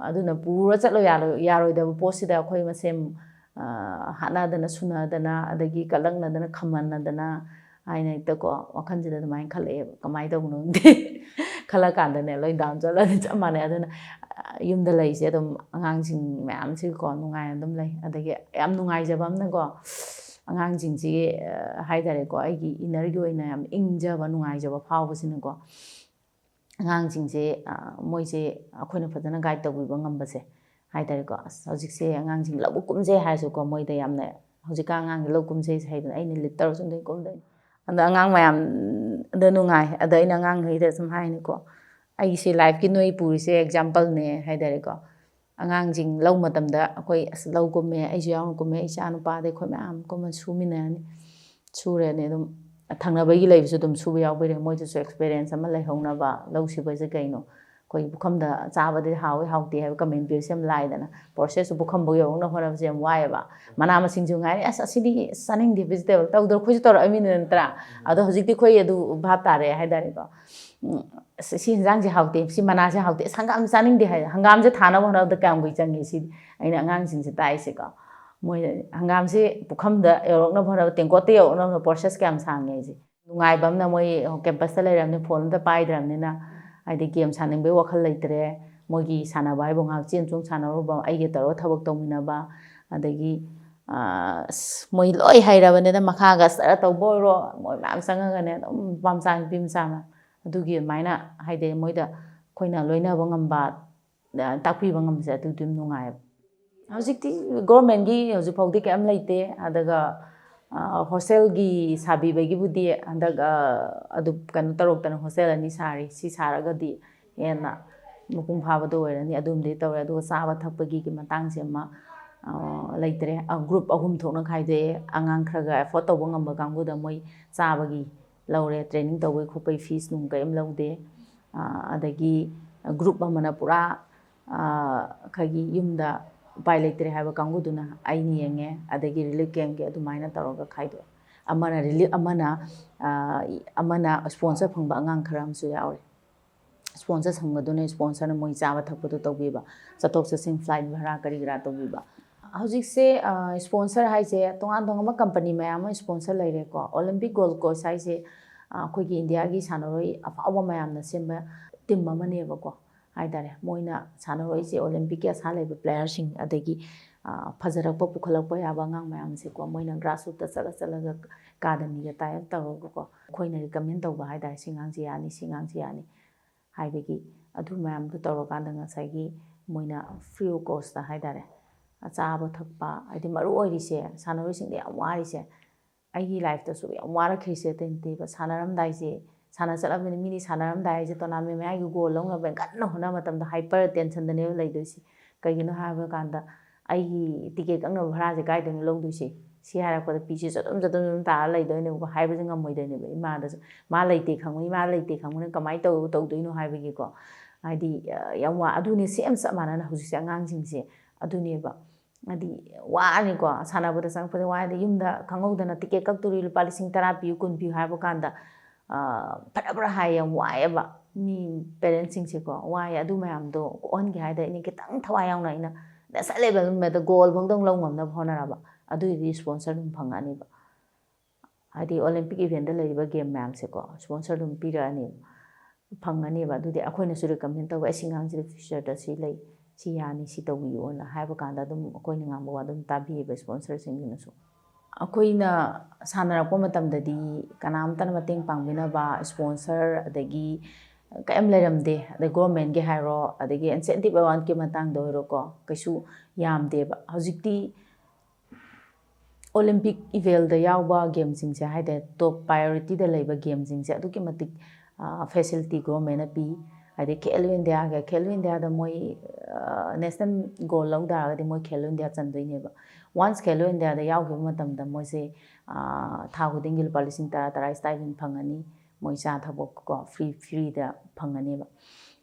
ꯑꯗꯨꯅ ꯄꯨꯔ ꯆꯠꯂꯣ ꯌꯥꯔꯣꯏ-, ꯌꯥꯔꯣꯏꯗꯕ ꯄꯣꯠꯁꯤꯗ ꯑꯩꯈꯣꯏ ꯃꯁꯦꯟ, ꯑ, ꯍꯥꯠꯅꯗꯅ ꯁꯨꯅꯗꯅ, ꯑꯗꯒꯤ ꯀꯂꯛꯅꯗꯅ ꯈꯝꯍꯟꯅꯗꯅ ꯍꯥꯏꯅ ꯍꯦꯛꯇꯀꯣ, ꯋꯥꯈꯜꯁꯤꯗ ꯑꯗꯨꯃꯥꯏꯅ ꯈꯜꯂꯛꯑꯦꯕ꯫ ꯀꯃꯥꯏꯅ ꯇꯧꯕꯅꯣ ꯈꯪꯗꯦ꯫ ꯈꯜꯂꯀꯥꯟꯗꯅꯦ, ꯂꯣꯏ down ꯆꯠꯂꯅꯤ, ꯆꯞ ꯃꯥꯟꯅꯩ꯫ ꯑꯗꯨꯅ, ꯑ, ꯌꯨꯝꯗ ꯂꯩꯁꯦ ꯑꯗꯨꯝ, ꯑꯉꯥꯡꯁꯤꯡ ꯃꯌꯥꯝꯁꯤꯒꯀꯣ ꯅꯨꯡꯉꯥꯏꯅ ꯑꯗꯨꯝ ꯂꯩ꯫ ꯑꯗꯒꯤ ꯌꯥꯝ ꯅꯨꯡꯉꯥꯏꯖꯕ ꯑꯃꯅꯀꯣ, ꯑꯉꯥꯡꯁꯤꯡꯁꯤ, ꯑ, ꯍꯥꯏꯇꯥꯔꯦꯀꯣ, ꯑꯩꯒꯤ innerꯒꯤ ꯑꯣꯏꯅ ꯌꯥꯝ ꯏꯪꯖꯕ, ꯅꯨꯡꯉꯥꯏꯖꯕ ꯐꯥꯎꯕꯁꯤꯅꯀꯣ, ꯑꯉꯥꯡꯁꯤꯡꯁꯦ, ꯑ, ꯃꯣꯏꯁꯦ ꯑꯩꯈꯣꯏꯅ ꯐꯖꯅ ꯒꯥꯏꯗ ꯇꯧꯕꯤꯕ ꯉꯝꯕꯁꯦ ꯍꯥꯏ ꯇꯥꯔꯦꯀꯣ꯫ ꯑꯁ, ꯍꯧꯖꯤꯛꯁꯦ ꯑꯉꯥꯡꯁꯤꯡ ꯂꯧꯕꯨꯛ ꯀꯨꯝꯁꯦ ꯍꯥꯏꯔꯁꯨꯀꯣ, ꯃꯣꯏꯗ ꯌꯥꯝꯅ, "ꯍꯧꯖꯤꯛꯀꯥꯟ ꯑꯉꯥꯡꯁꯦ ꯂꯧ ꯀꯨꯝꯁꯦ" ꯍꯥꯏꯗꯅ ꯑꯩꯅ ꯂꯤꯠ ꯇꯧꯔ ꯁꯨꯝ ꯀꯨꯝꯗꯣꯏꯅꯤ꯫ ꯑꯗꯣ ꯑꯉꯥꯡ ꯃꯌꯥꯝꯗ ꯅꯨꯡꯉꯥꯏ꯫ ꯑꯗ ꯑꯩꯅ ꯑꯉꯥꯡꯈꯩꯗ ꯁꯨꯝ ꯍꯥꯏꯅꯤꯀꯣ, ꯑꯩꯒꯤꯁꯤ ꯂꯥꯏꯐꯀꯤ ꯅꯣꯏ ꯄꯨꯔꯤꯁꯦ ꯑꯦꯛꯖꯥꯝꯄꯜꯅꯦ ꯍꯥꯏ ꯇꯥꯔꯦꯀꯣ꯫ ꯑꯉꯥꯡꯁꯤꯡ ꯂꯧ ꯃꯇꯝꯗ ꯑꯩꯈꯣꯏ, "ꯑꯁ, ꯂꯧ ꯀꯨꯝꯃꯦ, ꯑꯩꯁꯨ ꯌꯥꯎꯅ ꯀꯨꯝꯃꯦ, ꯏꯆꯥ ꯅꯨꯄꯥꯗ ꯑꯩꯈꯣꯏ ꯃꯌꯥꯝ ꯀꯨꯝꯃ ꯁꯨꯃꯤꯟꯅꯔꯅꯤ, ꯁꯨꯔꯅꯤ", ꯑꯗꯨꯝ ꯊꯪꯅꯕꯒꯤ ꯂꯩꯕꯁꯨ ꯑꯗꯨꯝ ꯁꯨꯕ ꯌꯥꯎꯕꯤꯔꯦ, ꯃꯣꯏꯗꯁꯨ ꯑꯦꯛꯁꯄꯤꯔꯤꯌꯦꯟꯁ ꯑꯃ ꯂꯩꯍꯧꯅꯕ꯫ ꯂꯧ ꯁꯨꯕꯁꯦ ꯀꯩꯅꯣ, ꯑꯩꯈꯣꯏꯒꯤ ꯄꯨꯈꯝꯗ ꯆꯥꯕꯗꯤ ꯍꯥꯎꯏ ꯍꯥꯎꯇꯦ ꯍꯥꯏꯕ ꯀꯃꯦꯟ ꯄꯤꯕꯁꯦ ꯌꯥꯝ ꯂꯥꯏꯗꯅ, ꯄ꯭ꯔꯣꯁꯦꯁꯁꯨ ꯄꯨꯈꯝꯐꯥꯎ ꯌꯧꯔꯛꯅ ꯍꯣꯠꯅꯕꯁꯦ ꯌꯥꯝ ꯋꯥꯏꯑꯦꯕ꯫ ꯃꯅꯥ ꯃꯁꯤꯡꯁꯨ ꯉꯥꯏꯔꯦ, "ꯑꯁ, ꯑꯁꯤꯗꯤ ꯆꯥꯅꯤꯡꯗꯦ, ꯚꯦꯖꯤꯇꯦꯕꯜ ꯇꯧꯗ꯭ꯔꯣ?" ꯑꯩꯈꯣꯏꯁꯨ ꯇꯧꯔꯛꯑꯃꯤꯅ ꯅꯠꯇ꯭ꯔꯥ? ꯑꯗꯣ ꯍꯧꯖꯤꯛꯇꯤ ꯑꯩꯈꯣꯏ ꯑꯗꯨ ꯚꯥꯞ ꯇꯥꯔꯦ ꯍꯥꯏ ꯇꯥꯔꯦꯀꯣ꯫ ꯎꯝ, "ꯑꯁ, ꯁꯤ ꯍꯤꯟꯖꯥꯡꯁꯦ ꯍꯥꯎꯇꯦ, ꯁꯤ ꯃꯅꯥꯁꯦ ꯍꯥꯎꯇꯦ, ꯑꯁ, ꯍꯪꯒꯥꯝ ꯆꯥꯅꯤꯡꯗꯦ" ꯍꯥꯏ꯫ ꯍꯪꯒꯥꯝꯁꯦ ꯊꯥꯅꯕ ꯍꯣꯠꯅꯕꯗ ꯀꯌꯥꯝ ꯀꯨꯏ ꯆꯪꯉꯤ? ꯁꯤꯗꯤ ꯑꯩꯅ ꯑꯉꯥꯡꯁꯤꯡꯁꯦ ꯇꯥꯛꯏꯁꯦꯀꯣ꯫ ꯃꯣꯏ ꯍꯪꯒꯥꯝꯁꯦ ꯄꯨꯈꯝꯗ ꯌꯧꯔꯛꯅꯕ ꯍꯣꯠꯅꯕ, ꯇꯦꯡꯀꯣꯠꯇ ꯌꯧꯔꯛꯅꯕ ꯄ꯭ꯔꯣꯁꯦꯁ ꯀꯌꯥꯝ ꯁꯥꯡꯉꯦ ꯍꯥꯏꯁꯦ꯫ ꯅꯨꯡꯉꯥꯏꯕ ꯑꯃꯅ, ꯃꯣꯏ ꯀꯦꯝꯄꯁꯇ ꯂꯩꯔꯕꯅꯤꯅ, ꯐꯣꯟ ꯑꯝꯇ ꯄꯥꯏꯗ꯭ꯔꯕꯅꯤꯅ, ꯍꯥꯏꯗꯤ ꯒꯦꯝ ꯁꯥꯟꯅꯤꯡꯕꯒꯤ ꯋꯥꯈꯜ ꯂꯩꯇ꯭ꯔꯦ꯫ ꯃꯣꯏꯒꯤ ꯁꯥꯟꯅꯕ ꯍꯥꯏꯕꯨ ꯉꯥꯏꯍꯥꯛ ꯆꯦꯟ ꯆꯣꯡ ꯁꯥꯟꯅꯔꯨꯕ, ꯑꯩꯒ ꯇꯧꯔꯒ ꯊꯕꯛ ꯇꯧꯃꯤꯟꯅꯕ, ꯑꯗꯒꯤ, ꯑ, ꯑꯁ, ꯃꯣꯏ ꯂꯣꯏ ꯍꯩꯔꯕꯅꯤꯅ ꯃꯈꯥꯒ ꯁꯔ ꯇꯧꯕ ꯑꯣꯏꯔꯣ, ꯃꯣꯏ ꯃꯌꯥꯝ ꯆꯪꯉꯒꯅꯦ ꯑꯗꯨꯝ ꯅꯨꯄꯥ ꯃꯆꯥ, ꯅꯨꯄꯤ ꯃꯆꯥ ꯃꯌꯥꯝ꯫ ꯑꯗꯨꯒꯤ ꯑꯗꯨꯃꯥꯏꯅ ꯍꯥꯏꯗꯤ ꯃꯣꯏꯗ ꯑꯩꯈꯣꯏꯅ ꯂꯣꯏꯅꯕ ꯉꯝꯕ, ꯑ, ꯇꯥꯛꯄꯤꯕ ꯉꯝꯕꯁꯦ ꯑꯗꯨꯗꯤ ꯑꯗꯨꯝ ꯅꯨꯡꯉꯥꯏꯌꯦꯕ꯫ ꯍꯧꯖꯤꯛꯇꯤ ꯒꯣꯔꯃꯦꯟꯒꯤ ꯍꯧꯖꯤꯛ ꯐꯥꯎꯗꯤ ꯀꯩꯝ ꯂꯩꯇꯦ꯫ ꯑꯗꯨꯒ, ꯑ, ꯍꯣꯁꯇꯦꯜꯒꯤ ꯁꯥꯕꯤꯕꯒꯤꯕꯨꯗꯤ ꯍꯟꯗꯛ, ꯑ, ꯑꯗꯨ ꯀꯩꯅꯣ ꯇꯧꯔꯛꯇꯅ ꯍꯣꯁꯇꯦꯜ ꯑꯅꯤ ꯁꯥꯔꯤ꯫ ꯁꯤ ꯁꯥꯔꯒꯗꯤ ꯍꯦꯟꯅ ꯃꯄꯨꯡ ꯐꯥꯕꯗꯣ ꯑꯣꯏꯔꯅꯤ꯫ ꯑꯗꯨꯝꯗꯤ ꯇꯧꯔꯦ꯫ ꯑꯗꯨꯒ ꯆꯥꯕ ꯊꯛꯄꯒꯤ ꯃꯇꯥꯡꯁꯦ ꯑꯃ, ꯑ, ꯂꯩꯇ꯭ꯔꯦ꯫ ꯑ, ꯒ꯭ꯔꯨꯞ ꯑꯍꯨꯝ ꯊꯣꯛꯅ ꯈꯥꯏꯗꯣꯛꯑꯦ꯫ ꯑꯉꯥꯡ ꯈꯔ ꯈꯔ ꯑꯦꯐꯣꯔꯠ ꯇꯧꯕ ꯉꯝꯕ ꯀꯥꯡꯕꯨꯗ ꯃꯣꯏ ꯆꯥꯕꯒꯤ ꯂꯧꯔꯦ, ꯇ꯭ꯔꯦꯅꯤꯡ ꯇꯧꯕꯒꯤ ꯈꯣꯠꯄꯒꯤ ꯐꯤꯁ ꯅꯨꯡ ꯀꯔꯤꯝ ꯂꯧꯗꯦ꯫ ꯑ, ꯑꯗꯒꯤ ꯒ꯭ꯔꯨꯞ ꯑꯃꯅ ꯄꯨꯔꯥ, ꯑ, ꯑꯩꯈꯣꯏꯒꯤ ꯌꯨꯝꯗ ꯎꯄꯥꯏ ꯂꯩꯇ꯭ꯔꯦ ꯍꯥꯏꯕ ꯀꯥꯡꯕꯨꯗꯨꯅ ꯑꯩꯅ ꯌꯦꯡꯉꯦ꯫ ꯑꯗꯒꯤ ꯔꯤꯂꯤꯐ ꯀꯦꯝꯞꯀꯤ ꯑꯗꯨꯃꯥꯏꯅ ꯇꯧꯔꯒ ꯈꯥꯏꯗꯣꯛꯑꯦ꯫ ꯑꯃꯅ ꯔꯤꯂꯤꯐ, ꯑꯃꯅ, ꯑ, ꯑꯃꯅ ꯁ꯭ꯄꯣꯟꯁꯔ ꯐꯪꯕ ꯑꯉꯥꯡ ꯈꯔ ꯑꯃꯁꯨ ꯌꯥꯎꯔꯦ꯫ ꯁ꯭ꯄꯣꯟꯁꯔ ꯁꯪꯕꯗꯨꯅ ꯁ꯭ꯄꯣꯟꯁꯔꯅ ꯃꯣꯏ ꯆꯥꯕ ꯊꯛꯄꯗꯣ ꯇꯧꯕꯤꯕ, ꯆꯠꯊꯣꯛ ꯆꯠꯁꯤꯟ, ꯐ꯭ꯂꯥꯏꯠ ꯚꯔꯥ ꯀꯔꯤ ꯀꯔꯥ ꯇꯧꯕꯤꯕ꯫ ꯍꯧꯖꯤꯛꯁꯦ, ꯑ, ꯁ꯭ꯄꯣꯟꯁꯔ ꯍꯥꯏꯁꯦ ꯇꯣꯉꯥꯟ ꯇꯣꯉꯥꯟꯕ ꯀꯝꯄꯅꯤ ꯃꯌꯥꯝ ꯑꯃ ꯁ꯭ꯄꯣꯟꯁꯔ ꯂꯩꯔꯦꯀꯣ꯫ ꯑꯣꯂꯤꯝꯄꯤꯛ ꯒꯣꯜꯗ ꯀꯣꯁ ꯍꯥꯏꯁꯦ, ꯑ, ꯑꯩꯈꯣꯏꯒꯤ ꯏꯟꯗꯤꯌꯥꯒꯤ ꯁꯥꯟꯅꯔꯣꯏ ꯑꯐꯥꯎꯕ ꯃꯌꯥꯝꯅ ꯁꯦꯝꯕ ꯇꯤꯝ ꯑꯃꯅꯦꯕꯀꯣ ꯍꯥꯏ ꯇꯥꯔꯦ꯫ ꯃꯣꯏꯅ ꯁꯥꯟꯅꯔꯣꯏꯁꯦ, ꯑꯣꯂꯤꯝꯄꯤꯛꯀꯤ ꯑꯁꯥ ꯂꯩꯕ ꯄ꯭ꯂꯦꯌꯔꯁꯤꯡ, ꯑꯗꯒꯤ, ꯑ, ꯐꯖꯔꯛꯄ ꯄꯨꯈꯠꯂꯛꯄ ꯌꯥꯕ ꯑꯉꯥꯡ ꯃꯌꯥꯝꯁꯦꯀꯣ, ꯃꯣꯏꯅ ꯒ꯭ꯔꯥꯁꯔꯨꯠꯇ ꯆꯠꯂ ꯆꯠꯂꯒ ꯑꯦꯀꯥꯗꯃꯤꯒ ꯇꯥꯏ ꯑꯞ ꯇꯧꯔꯒꯀꯣ, ꯑꯩꯈꯣꯏꯅ ꯔꯤꯀꯃꯦꯟ ꯇꯧꯕ ꯍꯥꯏ ꯇꯥꯔꯦ, "ꯁꯤ ꯑꯉꯥꯡꯁꯤ ꯌꯥꯅꯤ, ꯁꯤ ꯑꯉꯥꯡꯁꯤ ꯌꯥꯅꯤ"꯫ ꯍꯥꯏꯕꯒꯤ, ꯑꯗꯨ ꯃꯌꯥꯝꯗꯨ ꯇꯧꯔꯀꯥꯟꯗ ꯉꯁꯥꯏꯒꯤ ꯃꯣꯏꯅ free of cost ꯍꯥꯏꯇꯥꯔꯦ, ꯑꯆꯥꯕ ꯊꯛꯄ, ꯍꯥꯏꯗꯤ ꯃꯔꯨ ꯑꯣꯏꯔꯤꯁꯦ, ꯁꯥꯟꯅꯔꯣꯏꯁꯤꯡꯗ ꯌꯥꯝ ꯋꯥꯔꯤꯁꯦ, ꯑꯩꯒꯤ life ꯇꯁꯨ ꯌꯥꯝ ꯋꯥꯔꯛꯈ꯭ꯔꯤꯁꯦ ꯑꯇꯩ ꯅꯠꯇꯦꯕ꯫ ꯁꯥꯟꯅꯔꯝꯗꯥꯏꯁꯦ, ꯁꯥꯟꯅ ꯆꯠꯂꯕꯅꯤꯅ, ꯃꯤꯗꯤ ꯁꯥꯟꯅꯔꯝꯗꯥꯏ ꯍꯥꯏꯁꯦ tournament ꯃꯌꯥꯒꯤ goal ꯂꯧꯅꯕ ꯀꯟꯅ ꯍꯣꯠꯅꯕ ꯃꯇꯝꯗ hyper tension ꯗꯅꯦꯕ ꯂꯩꯗꯣꯏꯁꯦ꯫ ꯀꯩꯒꯤꯅꯣ ꯍꯥꯏꯕ ꯀꯥꯟꯗ, ꯑꯩꯒꯤ ticket ꯀꯛꯅꯕ ꯚꯔꯥꯁꯦ ꯀꯥꯏꯗꯩꯅꯣ ꯂꯧꯗꯣꯏꯁꯦ? ꯁꯤ ꯍꯥꯏꯔꯛꯄꯗ ꯄꯤꯁꯦ ꯆꯗꯨꯝ ꯆꯗꯨꯝ ꯆꯗꯨꯝ ꯇꯥꯔ ꯂꯩꯗꯣꯏꯅꯦꯕꯀꯣ, ꯍꯥꯏꯕꯁꯦ ꯉꯝꯃꯣꯏꯗꯣꯏꯅꯦꯕ ꯏꯃꯥꯗꯁꯨ꯫ ꯃꯥ ꯂꯩꯇꯦ ꯈꯪꯕꯅꯤ, ꯃꯥ ꯂꯩꯇꯦ ꯈꯪꯕꯅꯤꯅ ꯀꯃꯥꯏꯅ ꯇꯧ-, ꯇꯧꯗꯣꯏꯅꯣ ꯍꯥꯏꯕꯒꯤꯀꯣ꯫ ꯍꯥꯏꯗꯤ, ꯑ, ꯌꯥꯝ ꯋꯥ-, ꯑꯗꯨꯅꯦ, same ꯆꯞ ꯃꯥꯟꯅꯅ ꯍꯧꯖꯤꯛꯁꯦ ꯑꯉꯥꯡꯁꯤꯡꯁꯦ ꯑꯗꯨꯅꯦꯕ꯫ ꯍꯥꯏꯗꯤ ꯋꯥꯔꯅꯤꯀꯣ, ꯁꯥꯟꯅꯕꯗ ꯆꯪꯉꯛꯄꯗ ꯋꯥꯔꯗꯤ ꯌꯨꯝꯗ ꯈꯪꯍꯧꯗꯅ ticket ꯀꯛꯇꯣꯔꯤ, ꯂꯨꯄꯥ ꯂꯤꯁꯤꯡ ꯇꯔꯥ ꯄꯤꯌꯨ, ꯀꯨꯟ ꯄꯤꯌꯨ ꯍꯥꯏꯕ ꯀꯥꯟꯗ, ꯑ, ꯐꯔꯥ ꯐꯔꯥ ꯍꯥꯏ, ꯌꯥꯝ ꯋꯥꯏꯑꯦꯕ꯫ ꯃꯤ parents ꯁꯤꯡꯁꯦꯀꯣ, ꯋꯥꯏꯑꯦ꯫ ꯑꯗꯨ ꯃꯌꯥꯝꯗꯣ ꯀꯣꯛꯍꯟꯒꯦ ꯍꯥꯏꯗ ꯑꯩꯅ ꯈꯤꯇꯪ ꯊꯋꯥꯏ ꯌꯥꯎꯅ ꯑꯩꯅ national level ꯃꯦꯗ gold ꯐꯥꯎꯗꯪ ꯂꯧ ꯉꯝꯅꯕ ꯍꯣꯠꯅꯔꯕ, ꯑꯗꯨꯏꯗꯤ sponsor ꯑꯗꯨꯝ ꯐꯪꯉꯛꯑꯅꯤꯕ꯫ ꯍꯥꯏꯗꯤ Olympic event ꯇ ꯂꯩꯔꯤꯕ game ꯃꯌꯥꯝꯁꯦꯀꯣ, sponsor ꯑꯗꯨꯝ ꯄꯤꯔꯛꯑꯅꯤ, ꯐꯪꯉꯅꯦꯕ꯫ ꯑꯗꯨꯗꯤ ꯑꯩꯈꯣꯏꯅꯁꯨ recommend ꯇꯧꯕ, "ꯑꯩ ꯁꯤ ꯑꯉꯥꯡꯁꯤꯗ future ꯗ ꯁꯤ ꯂꯩ, ꯁꯤ ꯌꯥꯅꯤ, ꯁꯤ ꯇꯧꯕꯤꯌꯣꯅ" ꯍꯥꯏꯕ ꯀꯥꯟꯗ ꯑꯗꯨꯝ ꯑꯩꯈꯣꯏꯅ ꯉꯥꯡꯕ ꯋꯥ ꯑꯗꯨꯝ ꯇꯥꯕꯤꯌꯦꯕ sponsor ꯁꯤꯡꯗꯨꯅꯁꯨ꯫ ꯑꯩꯈꯣꯏꯅ ꯁꯥꯟꯅꯔꯛꯄ ꯃꯇꯝꯗꯗꯤ ꯀꯅꯥꯝꯇꯅ ꯃꯇꯦꯡ ꯄꯥꯡꯕꯤꯅꯕ sponsor ꯑꯗꯒꯤ ꯀꯔꯤꯝ ꯂꯩꯔꯝꯗꯦ꯫ ꯑꯗꯩ government ꯀꯤ ꯍꯥꯏꯔꯣ, ꯑꯗꯒꯤ incentive award ꯀꯤ ꯃꯇꯥꯡꯗ ꯑꯣꯏꯔꯣꯀꯣ, ꯀꯩꯁꯨ ꯌꯥꯝꯗꯦꯕ꯫ ꯍꯧꯖꯤꯛꯇꯤ Olympic level ꯗ ꯌꯥꯎꯕ game ꯁꯤꯡꯁꯦ ꯍꯥꯏꯇꯥꯔꯦ, top priority ꯗ ꯂꯩꯕ game ꯁꯤꯡꯁꯦ ꯑꯗꯨꯛꯀꯤ ꯃꯇꯤꯛ, ꯑ, facility government ꯅ ꯄꯤ꯫ ꯍꯥꯏꯗꯤ Khelo India ꯒ, Khelo India ꯗ ꯃꯣꯏ, ꯑ, national gold ꯂꯧ ꯇꯥꯔꯒꯗꯤ ꯃꯣꯏ Khelo India ꯆꯟꯗꯣꯏꯅꯦꯕ꯫ Once Khelo India ꯗ ꯌꯥꯎꯈꯤꯕ ꯃꯇꯝꯗ ꯃꯣꯏꯁꯦ, ꯑ, ꯊꯥ ꯈꯨꯗꯤꯡꯒꯤ ꯂꯨꯄꯥ ꯂꯤꯁꯤꯡ ꯇꯔꯥ ꯇꯔꯥ stipend ꯐꯪꯉꯅꯤ꯫ ꯃꯣꯏ ꯆꯥ ꯊꯛꯄ ꯀꯣ, free, free ꯗ ꯐꯪꯉꯅꯦꯕ꯫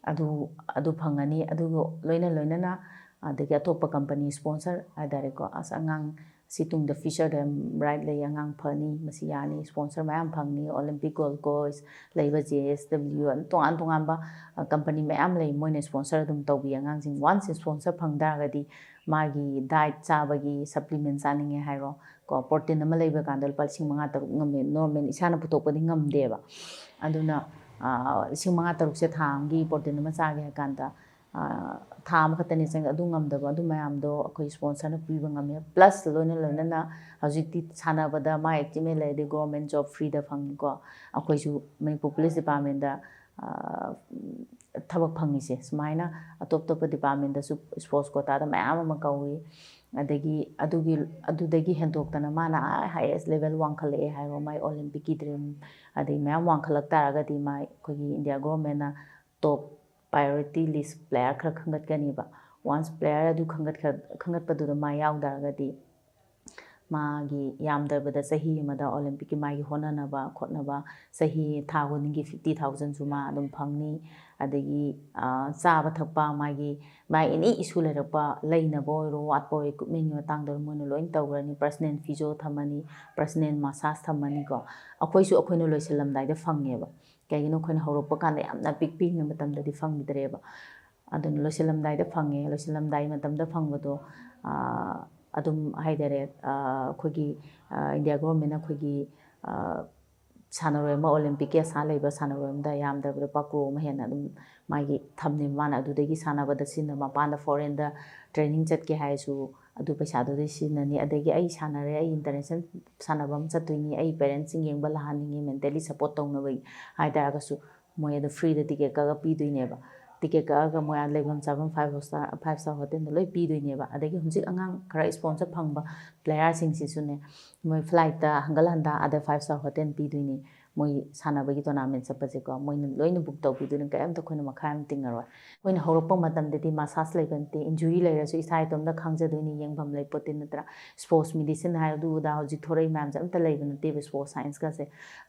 ꯑꯗꯨ, ꯑꯗꯨ ꯐꯪꯉꯅꯤ꯫ ꯑꯗꯨꯒ ꯂꯣꯏꯅ ꯂꯣꯏꯅꯅ, ꯑꯗꯒꯤ ꯑꯇꯣꯞꯄ company sponsor ꯍꯥꯏꯇꯥꯔꯦꯀꯣ, ꯑꯁ, ꯑꯉꯥꯡ ꯁꯤ ꯇꯨꯡꯗ future ꯗ ꯌꯥꯝ bright ꯂꯩ, ꯑꯉꯥꯡ ꯐꯅꯤ, ꯃꯁꯤ ꯌꯥꯅꯤ, sponsor ꯃꯌꯥꯝ ꯐꯪꯅꯤ, Olympic gold coach ꯂꯩꯕ J S W, ꯇꯣꯉꯥꯟ ꯇꯣꯉꯥꯟꯕ, ꯑ, company ꯃꯌꯥꯝ ꯂꯩ, ꯃꯣꯏꯅ sponsor ꯑꯗꯨꯝ ꯇꯧꯕꯤ ꯑꯉꯥꯡꯁꯤꯡ꯫ Once sponsor ꯐꯪ ꯇꯥꯔꯒꯗꯤ ꯃꯥꯒꯤ diet ꯆꯥꯕꯒꯤ supplement ꯆꯥꯅꯤꯡꯉꯦ ꯍꯥꯏꯔꯣ, ꯀꯣ, protein ꯑꯃ ꯂꯩꯕ ꯀꯥꯟꯗ ꯂꯨꯄꯥ ꯂꯤꯁꯤꯡ ꯃꯉꯥ ꯇꯔꯨꯛ ꯉꯝꯃꯦ, normal ꯏꯁꯥꯅ ꯄꯨꯊꯣꯛꯄꯗꯤ ꯉꯝꯗꯦꯕ꯫ ꯑꯗꯨꯅ, ꯑ, ꯂꯤꯁꯤꯡ ꯃꯉꯥ ꯇꯔꯨꯛꯁꯦ ꯊꯥ ꯑꯃꯒꯤ protein ꯑꯃ ꯆꯥꯒꯦ ꯍꯥꯏ ꯀꯥꯟꯗ, ꯑ, ꯊꯥ ꯑꯃꯈꯛꯇꯅꯤ ꯆꯪ-, ꯑꯗꯨ ꯉꯝꯗꯕ, ꯑꯗꯨ ꯃꯌꯥꯝꯗꯣ ꯑꯩꯈꯣꯏ sponsor ꯅ ꯄꯤꯕ ꯉꯝꯃꯦ꯫ Plus ꯂꯣꯏꯅ ꯂꯣꯏꯅꯅ ꯍꯧꯖꯤꯛꯇꯤ ꯁꯥꯟꯅꯕꯗ ꯃꯥꯏ achievement ꯂꯩꯔꯗꯤ government job free ꯗ ꯐꯪꯉꯤꯀꯣ꯫ ꯑꯩꯈꯣꯏꯁꯨ ꯃꯅꯤꯄꯨꯔ police department ꯇ ꯊꯕꯛ ꯐꯪꯉꯤꯁꯦ꯫ ꯁꯨꯃꯥꯏꯅ ꯑꯇꯣꯞ ꯑꯇꯣꯞꯄ ꯗꯤꯄꯥꯔꯠꯃꯦꯟꯗꯁꯨ ꯁ꯭ꯄꯣꯔꯠꯁ ꯀꯣꯇꯥꯗ ꯃꯌꯥꯝ ꯑꯃ ꯀꯧꯏ꯫ ꯑꯗꯒꯤ ꯑꯗꯨꯒꯤ ꯑꯗꯨꯗꯒꯤ ꯍꯦꯟꯗꯣꯛꯇꯅ ꯃꯥꯅ ꯍꯥꯏꯌꯦꯁ ꯂꯦꯚꯦꯜ ꯋꯥꯡꯈꯠꯂꯛꯑꯦ ꯍꯥꯏꯔꯣ, ꯃꯥꯏ ꯑꯣꯂꯦꯝꯄꯤꯛꯀꯤ ꯗ꯭ꯔꯤꯝ ꯑꯗꯩ ꯃꯌꯥꯝ ꯋꯥꯡꯈꯠꯂꯛ ꯇꯥꯔꯒꯗꯤ ꯃꯥꯏ ꯑꯩꯈꯣꯏꯒꯤ ꯏꯟꯗꯤꯌꯥ ꯒꯣꯔꯃꯦꯟꯅ ꯇꯣꯞ ꯄ꯭ꯔꯥꯏꯌꯣꯔꯤꯇꯤ ꯂꯤꯁ ꯄ꯭ꯂꯦꯌꯔ ꯈꯔ ꯈꯟꯒꯠꯀꯅꯤꯕ꯫ ꯋꯥꯟꯁ ꯄ꯭ꯂꯦꯌꯔ ꯑꯗꯨ ꯈꯟꯒꯠꯈ꯭ꯔ ꯈꯟꯒꯠꯄꯗꯨꯗ ꯃꯥ ꯌꯥꯎ ꯇꯥꯔꯒꯗꯤ ꯃꯥꯒꯤ ꯌꯥꯝꯗ꯭ꯔꯕꯗ ꯆꯍꯤ ꯑꯃꯗ ꯑꯣꯂꯦꯝꯄꯤꯛꯀꯤ ꯃꯥꯒꯤ ꯍꯣꯠꯅꯅꯕ ꯈꯣꯠꯅꯕ ꯆꯍꯤ ꯊꯥ ꯈꯨꯗꯤꯡꯒꯤ ꯐꯤꯐꯇꯤ ꯊꯥꯎꯖꯟꯁꯨ ꯃꯥ ꯑꯗꯨꯝ ꯐꯪꯅꯤ꯫ ꯑꯗꯒꯤ ꯆꯥꯕ ꯊꯛꯄ ꯃꯥꯒꯤ ꯃꯥꯒꯤ ꯑꯦꯅꯤ ꯏꯁꯨ ꯂꯩꯔꯛꯄ, ꯂꯩꯅꯕ ꯑꯣꯏꯔꯣ, ꯋꯥꯠꯄ ꯑꯣꯏꯔꯣ, ꯏꯀ꯭ꯋꯤꯞꯃꯦꯟꯒꯤ ꯃꯇꯥꯡꯗ ꯑꯣꯏꯔꯣ, ꯃꯣꯏꯅ ꯂꯣꯏꯅ ꯇꯧꯈ꯭ꯔꯅꯤ꯫ ꯄꯔꯁꯅꯦꯜ ꯐꯤꯖꯣ ꯊꯝꯃꯅꯤ, ꯄꯔꯁꯅꯦꯜ ꯃꯁꯥꯖ ꯊꯝꯃꯅꯤꯀꯣ꯫ ꯑꯩꯈꯣꯏꯁꯨ ꯑꯩꯈꯣꯏꯅ ꯂꯣꯏꯁꯤꯜꯂꯝꯗꯥꯏꯗ ꯐꯪꯉꯦꯕ꯫ ꯀꯩꯒꯤꯅꯣ, ꯑꯩꯈꯣꯏꯅ ꯍꯧꯔꯛꯄ ꯀꯥꯟꯗ ꯌꯥꯝꯅ ꯄꯤꯛ ꯄꯤꯛꯏꯉꯩ ꯃꯇꯝꯗꯗꯤ ꯐꯪꯈꯤꯗ꯭ꯔꯦꯕ꯫ ꯑꯗꯨꯅ ꯂꯣꯏꯁꯤꯜꯂꯝꯗꯥꯏꯗ ꯐꯪꯉꯦ꯫ ꯂꯣꯏꯁꯤꯜꯂꯝꯗꯥꯏ ꯃꯇꯝꯗ ꯐꯪꯕꯗꯣ ꯑꯗꯨꯝ ꯍꯥꯏꯇꯥꯔꯦ, ꯑꯩꯈꯣꯏꯒꯤ ꯏꯟꯗꯤꯌꯥ ꯒꯣꯔꯃꯦꯟꯅ ꯑꯩꯈꯣꯏꯒꯤ ꯁꯥꯟꯅꯔꯣꯏ ꯑꯃ, ꯑꯣꯂꯦꯝꯄꯤꯛꯀꯤ ꯑꯁꯥ ꯂꯩꯕ ꯁꯥꯟꯅꯔꯣꯏ ꯑꯃꯗ ꯌꯥꯝꯗ꯭ꯔꯕꯗ ꯂꯨꯄꯥ ꯀ꯭ꯔꯣꯔ ꯑꯃ ꯍꯦꯟꯅ ꯑꯗꯨꯝ ꯃꯥꯒꯤ ꯊꯝꯅꯦꯕ꯫ ꯃꯥꯅ ꯑꯗꯨꯗꯒꯤ ꯁꯥꯟꯅꯕꯗ ꯁꯤꯖꯤꯟꯅ, ꯃꯄꯥꯟꯗ ꯐꯣꯔꯦꯟꯗ ꯇ꯭ꯔꯦꯅꯤꯡ ꯆꯠꯀꯦ ꯍꯥꯏꯔꯁꯨ ꯑꯗꯨ ꯄꯩꯁꯥꯗꯨꯗꯩ ꯁꯤꯖꯤꯟꯅꯅꯤ꯫ ꯑꯗꯒꯤ ꯑꯩ ꯁꯥꯟꯅꯔꯦ, ꯑꯩ ꯏꯟꯇꯔꯅꯦꯁꯅꯦꯜ ꯁꯥꯟꯅꯕ ꯑꯃ ꯆꯠꯇꯣꯏꯅꯤ, ꯑꯩ ꯄꯦꯔꯦꯟꯁꯁꯤꯡ ꯌꯦꯡꯕ ꯂꯥꯛꯍꯟꯅꯤꯡꯉꯤ, ꯃꯦꯟꯇꯦꯂꯤ ꯁꯞꯄꯣꯔꯠ ꯇꯧꯅꯕꯒꯤ ꯍꯥꯏꯇꯥꯔꯒꯁꯨ ꯃꯣꯏ ꯑꯗꯨ ꯐ꯭ꯔꯤꯗ ꯇꯤꯀꯦꯠ ꯀꯛꯑꯒ ꯄꯤꯗꯣꯏꯅꯦꯕ꯫ ꯇꯤꯀꯦꯠ ꯀꯛꯑꯒ ꯃꯣꯏ ꯑꯥ ꯂꯩꯐꯝ ꯆꯥꯐꯝ ꯐꯥꯏꯚ ꯁ꯭ꯇꯥꯔ, ꯐꯥꯏꯚ ꯁ꯭ꯇꯥꯔ ꯍꯣꯇꯦꯜꯗ ꯂꯣꯏ ꯄꯤꯗꯣꯏꯅꯦꯕ꯫ ꯑꯗꯒꯤ ꯍꯧꯖꯤꯛ ꯑꯉꯥꯡ ꯈꯔ ꯁ꯭ꯄꯣꯟꯁꯔ ꯐꯪꯕ ꯄ꯭ꯂꯦꯌꯥꯔꯁꯤꯡꯁꯤꯁꯨꯅꯦ, ꯃꯣꯏ ꯐ꯭ꯂꯥꯏꯠꯇ ꯍꯟꯒꯠ ꯍꯟꯗ ꯑꯥꯗ ꯐꯥꯏꯚ ꯁ꯭ꯇꯥꯔ ꯍꯣꯇꯦꯜ ꯄꯤꯗꯣꯏꯅꯤ꯫ ꯃꯣꯏ ꯁꯥꯟꯅꯕꯒꯤ ꯇꯣꯔꯅꯥꯃꯦꯟ ꯆꯠꯄꯁꯦꯀꯣ, ꯃꯣꯏꯅ ꯂꯣꯏꯅ ꯕꯨꯛ ꯇꯧꯕꯤꯗꯣꯏꯅꯤ, ꯀꯔꯤꯝꯇ ꯑꯩꯈꯣꯏꯅ ꯃꯈꯥꯏ ꯑꯃ ꯇꯤꯡꯉꯔꯣꯏ꯫ ꯑꯩꯈꯣꯏꯅ ꯍꯧꯔꯛꯄ ꯃꯇꯝꯗꯗꯤ ꯃꯁꯥꯖ ꯂꯩꯕ ꯅꯠꯇꯦ, ꯏꯟꯖꯨꯔꯤ ꯂꯩꯔꯁꯨ ꯏꯁꯥ ꯏꯇꯣꯝꯇ ꯈꯥꯡꯖꯗꯣꯏꯅꯤ, ꯌꯦꯡꯐꯝ ꯂꯩꯄꯣꯠꯇꯦ ꯅꯠꯇ꯭ꯔꯥ? ꯁ꯭ꯄꯣꯔꯠꯁ ꯃꯦꯗꯤꯁꯤꯟ ꯍꯥꯏ ꯑꯗꯨ ꯑꯗꯥ ꯍꯧꯖꯤꯛ ꯊꯣꯔꯛꯏ ꯃꯌꯥꯝꯁꯦ ꯑꯝꯇ ꯂꯩꯕ ꯅꯠꯇꯦꯕ ꯁ꯭ꯄꯣꯔꯠꯁ ꯁꯥꯏꯟꯁꯀꯁꯦ꯫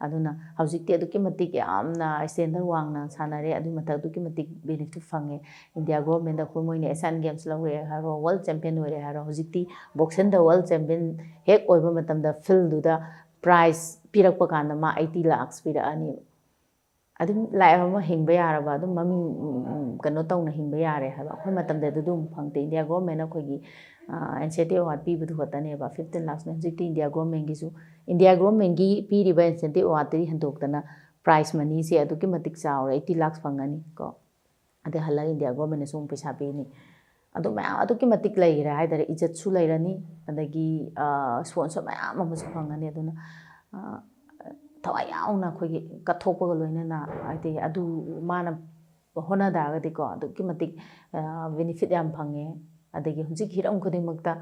ꯑꯗꯨꯅ ꯍꯧꯖꯤꯛꯇꯤ ꯑꯗꯨꯛꯀꯤ ꯃꯇꯤꯛ ꯌꯥꯝꯅ ꯁ꯭ꯇꯦꯟꯗꯔ ꯋꯥꯡꯅ ꯁꯥꯟꯅꯔꯦ, ꯑꯗꯨꯒꯤ ꯃꯊꯛ ꯑꯗꯨꯛꯀꯤ ꯃꯇꯤꯛ ꯕꯦꯅꯤꯐꯤꯠ ꯐꯪꯉꯦ꯫ ꯏꯟꯗꯤꯌꯥ ꯒꯣꯔꯃꯦꯟꯗ ꯑꯩꯈꯣꯏ ꯃꯣꯏꯅ ꯑꯦꯁꯤꯌꯥꯟ ꯒꯦꯝꯁ ꯂꯧꯔꯦ ꯍꯥꯏꯔꯣ, ꯋꯥꯔꯜ ꯆꯦꯝꯄꯤꯌꯟ ꯑꯣꯏꯔꯦ ꯍꯥꯏꯔꯣ, ꯍꯧꯖꯤꯛꯇꯤ ꯕꯣꯛꯁꯤꯡꯗ ꯋꯥꯔꯜ ꯆꯦꯝꯄꯤꯌꯟ ꯍꯦꯛ ꯑꯣꯏꯕ ꯃꯇꯝꯗ ꯐꯤꯜꯗꯨꯗ ꯄ꯭ꯔꯥꯏꯖ ꯄꯤꯔꯛꯄ ꯀꯥꯟꯗ ꯃꯥ ꯑꯩꯠꯇꯤ ꯂꯥꯛꯁ ꯄꯤꯔꯛꯑꯅꯦꯕ꯫ ꯑꯗꯨꯝ ꯂꯥꯏꯐ ꯑꯃ ꯍꯤꯡꯕ ꯌꯥꯔꯕ, ꯑꯗꯨꯝ ꯃꯃꯤꯡ, ꯎꯝ, ꯎꯝ, ꯀꯩꯅꯣ ꯇꯧꯅ ꯍꯤꯡꯕ ꯌꯥꯔꯦ ꯍꯥꯏꯕ꯫ ꯑꯩꯈꯣꯏ ꯃꯇꯝꯗꯗꯤ ꯑꯗꯨꯝ ꯐꯪꯗꯦ꯫ ꯏꯟꯗꯤꯌꯥ ꯒꯣꯔꯃꯦꯟꯅ ꯑꯩꯈꯣꯏꯒꯤ, ꯑ, ꯏꯟꯁꯦꯟꯇꯤꯞ ꯑꯦꯋꯥꯔꯗ ꯄꯤꯕꯗꯨ ꯈꯛꯇꯅꯦꯕ, ꯐꯤꯐꯇꯤꯟ ꯂꯥꯛꯁꯅꯦ꯫ ꯍꯧꯖꯤꯛꯇꯤ ꯏꯟꯗꯤꯌꯥ ꯒꯣꯔꯃꯦꯟꯒꯤꯁꯨ, ꯏꯟꯗꯤꯌꯥ ꯒꯣꯔꯃꯦꯟꯒꯤ ꯄꯤꯔꯤꯕ ꯏꯟꯁꯦꯟꯇꯤꯞ ꯑꯦꯋꯥꯔꯗꯇꯒꯤ ꯍꯦꯟꯗꯣꯛꯇꯅ ꯄ꯭ꯔꯥꯏꯖ ꯃꯅꯤꯁꯦ ꯑꯗꯨꯛꯀꯤ ꯃꯇꯤꯛ ꯆꯥꯎꯔꯦ, ꯑꯩꯠꯇꯤ ꯂꯥꯛꯁ ꯐꯪꯒꯅꯤ ꯀꯣ꯫ ꯑꯗꯩ ꯍꯜꯂꯒ ꯏꯟꯗꯤꯌꯥ ꯒꯣꯔꯃꯦꯟꯅꯁꯨ ꯑꯃꯨꯛ ꯄꯩꯁꯥ ꯄꯤꯅꯤ꯫ ꯑꯗꯨ ꯃꯌꯥꯝ ꯑꯗꯨꯛꯀꯤ ꯃꯇꯤꯛ ꯂꯩꯈ꯭ꯔꯦ ꯍꯥꯏꯇꯥꯔꯦ, ꯏꯖꯠꯁꯨ ꯂꯩꯔꯅꯤ, ꯑꯗꯒꯤ, ꯑ, ꯁ꯭ꯄꯣꯟꯁꯔ ꯃꯌꯥꯝ ꯑꯃꯁꯨ ꯐꯪꯒꯅꯤ꯫ ꯑꯗꯨꯅ, ꯑ, ꯊꯋꯥꯏ ꯌꯥꯎꯅ ꯑꯩꯈꯣꯏꯒꯤ ꯀꯠꯊꯣꯛꯄꯒ ꯂꯣꯏꯅꯅ, ꯍꯥꯏꯗꯤ ꯑꯗꯨ ꯃꯥꯅ ꯍꯣꯠꯅ ꯇꯥꯔꯒꯗꯤꯀꯣ, ꯑꯗꯨꯛꯀꯤ ꯃꯇꯤꯛ ꯕꯦꯅꯤꯐꯤꯠ ꯌꯥꯝ ꯐꯪꯉꯦ꯫ ꯑꯗꯒꯤ ꯍꯧꯖꯤꯛ ꯍꯤꯔꯝ ꯈꯨꯗꯤꯡꯃꯛꯇ,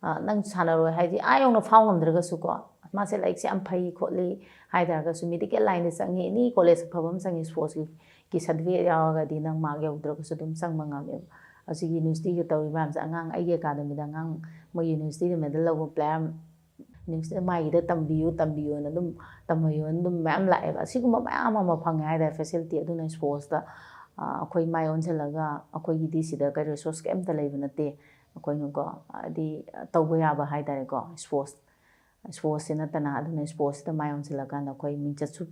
ꯑ, ꯅꯪ ꯁꯥꯟꯅꯔꯣꯏ ꯍꯥꯏꯗꯤ ꯑꯥ ꯌꯧꯅ ꯐꯥꯎ ꯉꯝꯗ꯭ꯔꯒꯁꯨꯀꯣ, ꯃꯥꯁꯦ ꯂꯥꯏꯔꯤꯛꯁꯦ ꯌꯥꯝ ꯐꯩ ꯈꯣꯠꯂꯤ ꯍꯥꯏ ꯇꯥꯔꯒꯁꯨ, ꯃꯦꯗꯤꯀꯦꯜ ꯂꯥꯏꯟꯗ ꯆꯪꯉꯤ, ꯑꯦꯅꯤ ꯀꯣꯂꯦꯖ ꯑꯐꯕ ꯑꯃ ꯆꯪꯉꯤ, ꯁ꯭ꯄꯣꯔꯠꯁꯀꯤ ꯁꯥꯔꯇꯤꯐꯤꯀꯦꯠ ꯌꯥꯎꯔꯒꯗꯤ ꯅꯪ ꯃꯥꯔꯛ ꯌꯧꯗ꯭ꯔꯒꯁꯨ ꯑꯗꯨꯝ ꯆꯪꯕ ꯉꯝꯃꯦꯕ꯫ ꯍꯧꯖꯤꯛ ꯌꯨꯅꯤꯚꯔꯁꯤꯇꯤꯒ ꯇꯧꯔꯤ ꯃꯌꯥꯝꯁꯦ, ꯑꯉꯥꯡ ꯑꯩꯒꯤ ꯑꯦꯀꯥꯗꯃꯤꯗ ꯑꯉꯥꯡ ꯃꯣꯏ ꯌꯨꯅꯤꯚꯔꯁꯤꯇꯤꯗ ꯃꯦꯗꯜ ꯂꯧꯕ ꯄ꯭ꯂꯦꯌꯔ ꯅꯦꯛꯁꯇ ꯃꯥꯒꯤꯗ ꯇꯝꯕꯤꯌꯨ, ꯇꯝꯕꯤꯌꯨꯅ ꯑꯗꯨꯝ ꯇꯝꯍꯜꯂꯣꯅ ꯑꯗꯨꯝ ꯃꯌꯥꯝ ꯂꯥꯛꯑꯦꯕ꯫ ꯑꯁꯤꯒꯨꯝꯕ ꯃꯌꯥꯝ ꯑꯃ ꯐꯪꯉꯦ ꯍꯥꯏꯇꯥꯔꯦ, ꯐꯦꯁꯤꯂꯤꯇꯤ꯫ ꯑꯗꯨꯅ ꯁ꯭ꯄꯣꯔꯠꯁꯇ, ꯑ, ꯑꯩꯈꯣꯏ ꯃꯥꯏ ꯑꯣꯟꯁꯤꯜꯂꯒ, ꯑꯩꯈꯣꯏꯒꯤꯗꯤ ꯁꯤꯗ ꯀꯔꯤ ꯔꯤꯁꯣꯔꯁ ꯀꯩꯝꯇ ꯂꯩꯕ ꯅꯠꯇꯦ꯫ ꯑꯩꯈꯣꯏꯅꯀꯣ, ꯍꯥꯏꯗꯤ, ꯇꯧꯕ ꯌꯥꯕ ꯍꯥꯏꯇꯥꯔꯦꯀꯣ, ꯁ꯭ꯄꯣꯔꯠꯁ, ꯁ꯭ꯄꯣꯔꯠꯁꯁꯤ ꯅꯠꯇꯅ꯫ ꯑꯗꯨꯅ ꯁ꯭ꯄꯣꯔꯠꯁꯇ ꯃꯥꯏ ꯑꯣꯟꯁꯤꯜꯂꯀꯥꯟꯗ ꯑꯩꯈꯣꯏ ꯃꯤꯡꯆꯠꯁꯨ,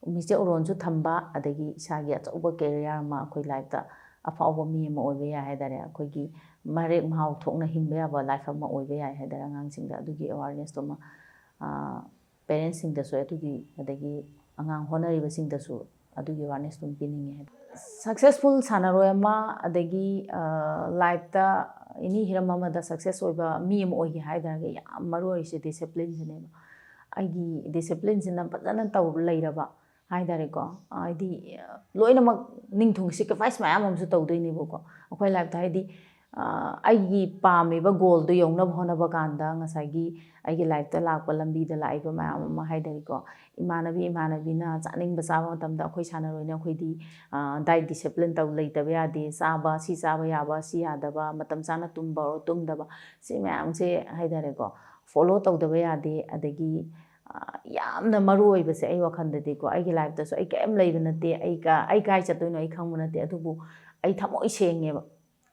ꯃꯤꯡꯆꯠ ꯎꯔꯣꯟꯁꯨ ꯊꯝꯕ, ꯑꯗꯒꯤ ꯏꯁꯥꯒꯤ ꯑꯆꯧꯕ ꯀꯦꯔꯤꯌꯔ ꯑꯃ, ꯑꯩꯈꯣꯏ ꯂꯥꯏꯐꯇ ꯑꯐꯥꯎꯕ ꯃꯤ ꯑꯃ ꯑꯣꯏꯕ ꯌꯥꯏ ꯍꯥꯏꯇꯥꯔꯦ꯫ ꯑꯩꯈꯣꯏꯒꯤ ꯃꯔꯦꯛ ꯃꯍꯥꯎ ꯊꯣꯛꯅ ꯍꯤꯡꯕ ꯌꯥꯕ ꯂꯥꯏꯐ ꯑꯃ ꯑꯣꯏꯕ ꯌꯥꯏ ꯍꯥꯏꯇꯥꯔꯦ꯫ ꯑꯉꯥꯡꯁꯤꯡꯗ ꯑꯗꯨꯒꯤ ꯑꯦꯋꯥꯔꯅꯦꯁꯇꯨꯃ, ꯑ, ꯄꯦꯔꯦꯟꯁꯁꯤꯡꯗꯁꯨ ꯑꯗꯨꯒꯤ, ꯑꯗꯒꯤ ꯑꯉꯥꯡ ꯍꯣꯠꯅꯔꯤꯕꯁꯤꯡꯗꯁꯨ ꯑꯗꯨꯒꯤ ꯑꯦꯋꯥꯔꯅꯦꯁꯇꯨꯃ ꯄꯤꯅꯤꯡꯉꯦ ꯍꯥꯏꯇꯥꯔꯦ꯫ ꯁꯛꯁꯦꯁꯐꯨꯜ ꯁꯥꯟꯅꯔꯣꯏ ꯑꯃ, ꯑꯗꯒꯤ, ꯑ, ꯂꯥꯏꯐꯇ ꯑꯦꯅꯤ ꯍꯤꯔꯝ ꯑꯃꯗ ꯁꯛꯁꯦꯁ ꯑꯣꯏꯕ ꯃꯤ ꯑꯃ ꯑꯣꯏꯒꯦ ꯍꯥꯏ ꯇꯥꯔꯒꯗꯤ ꯌꯥꯝ ꯃꯔꯨ ꯑꯣꯏꯔꯤꯁꯦ ꯗꯤꯁꯤꯄ꯭ꯂꯤꯟꯁꯤꯅꯦꯕ꯫ ꯑꯩꯒꯤ ꯗꯤꯁꯤꯄ꯭ꯂꯤꯟꯁꯤꯅ ꯐꯖꯅ ꯇꯧ ꯂꯩꯔꯕ ꯍꯥꯏ ꯇꯥꯔꯦꯀꯣ, ꯍꯥꯏꯗꯤ, ꯑ, ꯂꯣꯏꯅꯃꯛ ꯅꯤꯡꯊꯨꯡ ꯁꯦꯀ꯭ꯔꯤꯐꯥꯏꯁ ꯃꯌꯥꯝ ꯑꯃꯁꯨ ꯇꯧꯗꯣꯏꯅꯦꯕꯀꯣ꯫ ꯑꯩꯈꯣꯏ ꯂꯥꯏꯐꯇ ꯍꯥꯏꯗꯤ, ꯑ, ꯑꯩꯒꯤ ꯄꯥꯝꯃꯤꯕ ꯒꯣꯜꯗꯣ ꯌꯧꯅꯕ ꯍꯣꯠꯅꯕ ꯀꯥꯟꯗ ꯉꯁꯥꯏꯒꯤ ꯑꯩꯒꯤ ꯂꯥꯏꯐꯇ ꯂꯥꯛꯄ ꯂꯝꯕꯤꯗ ꯂꯥꯛꯏꯕ ꯃꯌꯥꯝ ꯑꯃ ꯍꯥꯏ ꯇꯥꯔꯦꯀꯣ, ꯏꯃꯥꯟꯅꯕꯤ ꯏꯃꯥꯟꯅꯕꯤꯅ ꯆꯥꯅꯤꯡꯕ ꯆꯥꯕ ꯃꯇꯝꯗ ꯑꯩꯈꯣꯏ ꯁꯥꯟꯅꯔꯣꯏꯅ ꯑꯩꯈꯣꯏꯗꯤ, ꯑ, ꯗꯥꯏꯠ ꯗꯤꯁꯤꯄ꯭ꯂꯤꯟ ꯇꯧ ꯂꯩꯇꯕ ꯌꯥꯗꯦ, ꯆꯥꯕ ꯁꯤ ꯆꯥꯕ ꯌꯥꯕ, ꯁꯤ ꯌꯥꯗꯕ, ꯃꯇꯝ ꯆꯥꯅ ꯇꯨꯝꯕ ꯑꯣꯔ ꯇꯨꯝꯗꯕ, ꯁꯤ ꯃꯌꯥꯝꯁꯦ ꯍꯥꯏ ꯇꯥꯔꯦꯀꯣ, ꯐꯣꯂꯣ ꯇꯧꯗꯕ ꯌꯥꯗꯦ꯫ ꯑꯗꯒꯤ, ꯑ, ꯌꯥꯝꯅ ꯃꯔꯨ ꯑꯣꯏꯕꯁꯦ ꯑꯩ ꯋꯥꯈꯜꯗꯗꯤꯀꯣ, ꯑꯩꯒꯤ ꯂꯥꯏꯐꯇꯁꯨ ꯑꯩ ꯀꯔꯤꯝ ꯂꯩꯕ ꯅꯠꯇꯦ, ꯑꯩ ꯀ-, ꯑꯩ ꯀꯥꯏ ꯆꯠꯇꯣꯏꯅꯣ ꯑꯩ ꯈꯪꯕ ꯅꯠꯇꯦ, ꯑꯗꯨꯕꯨ ꯑꯩ ꯊꯃꯣꯏ ꯁꯦꯡꯉꯦꯕ꯫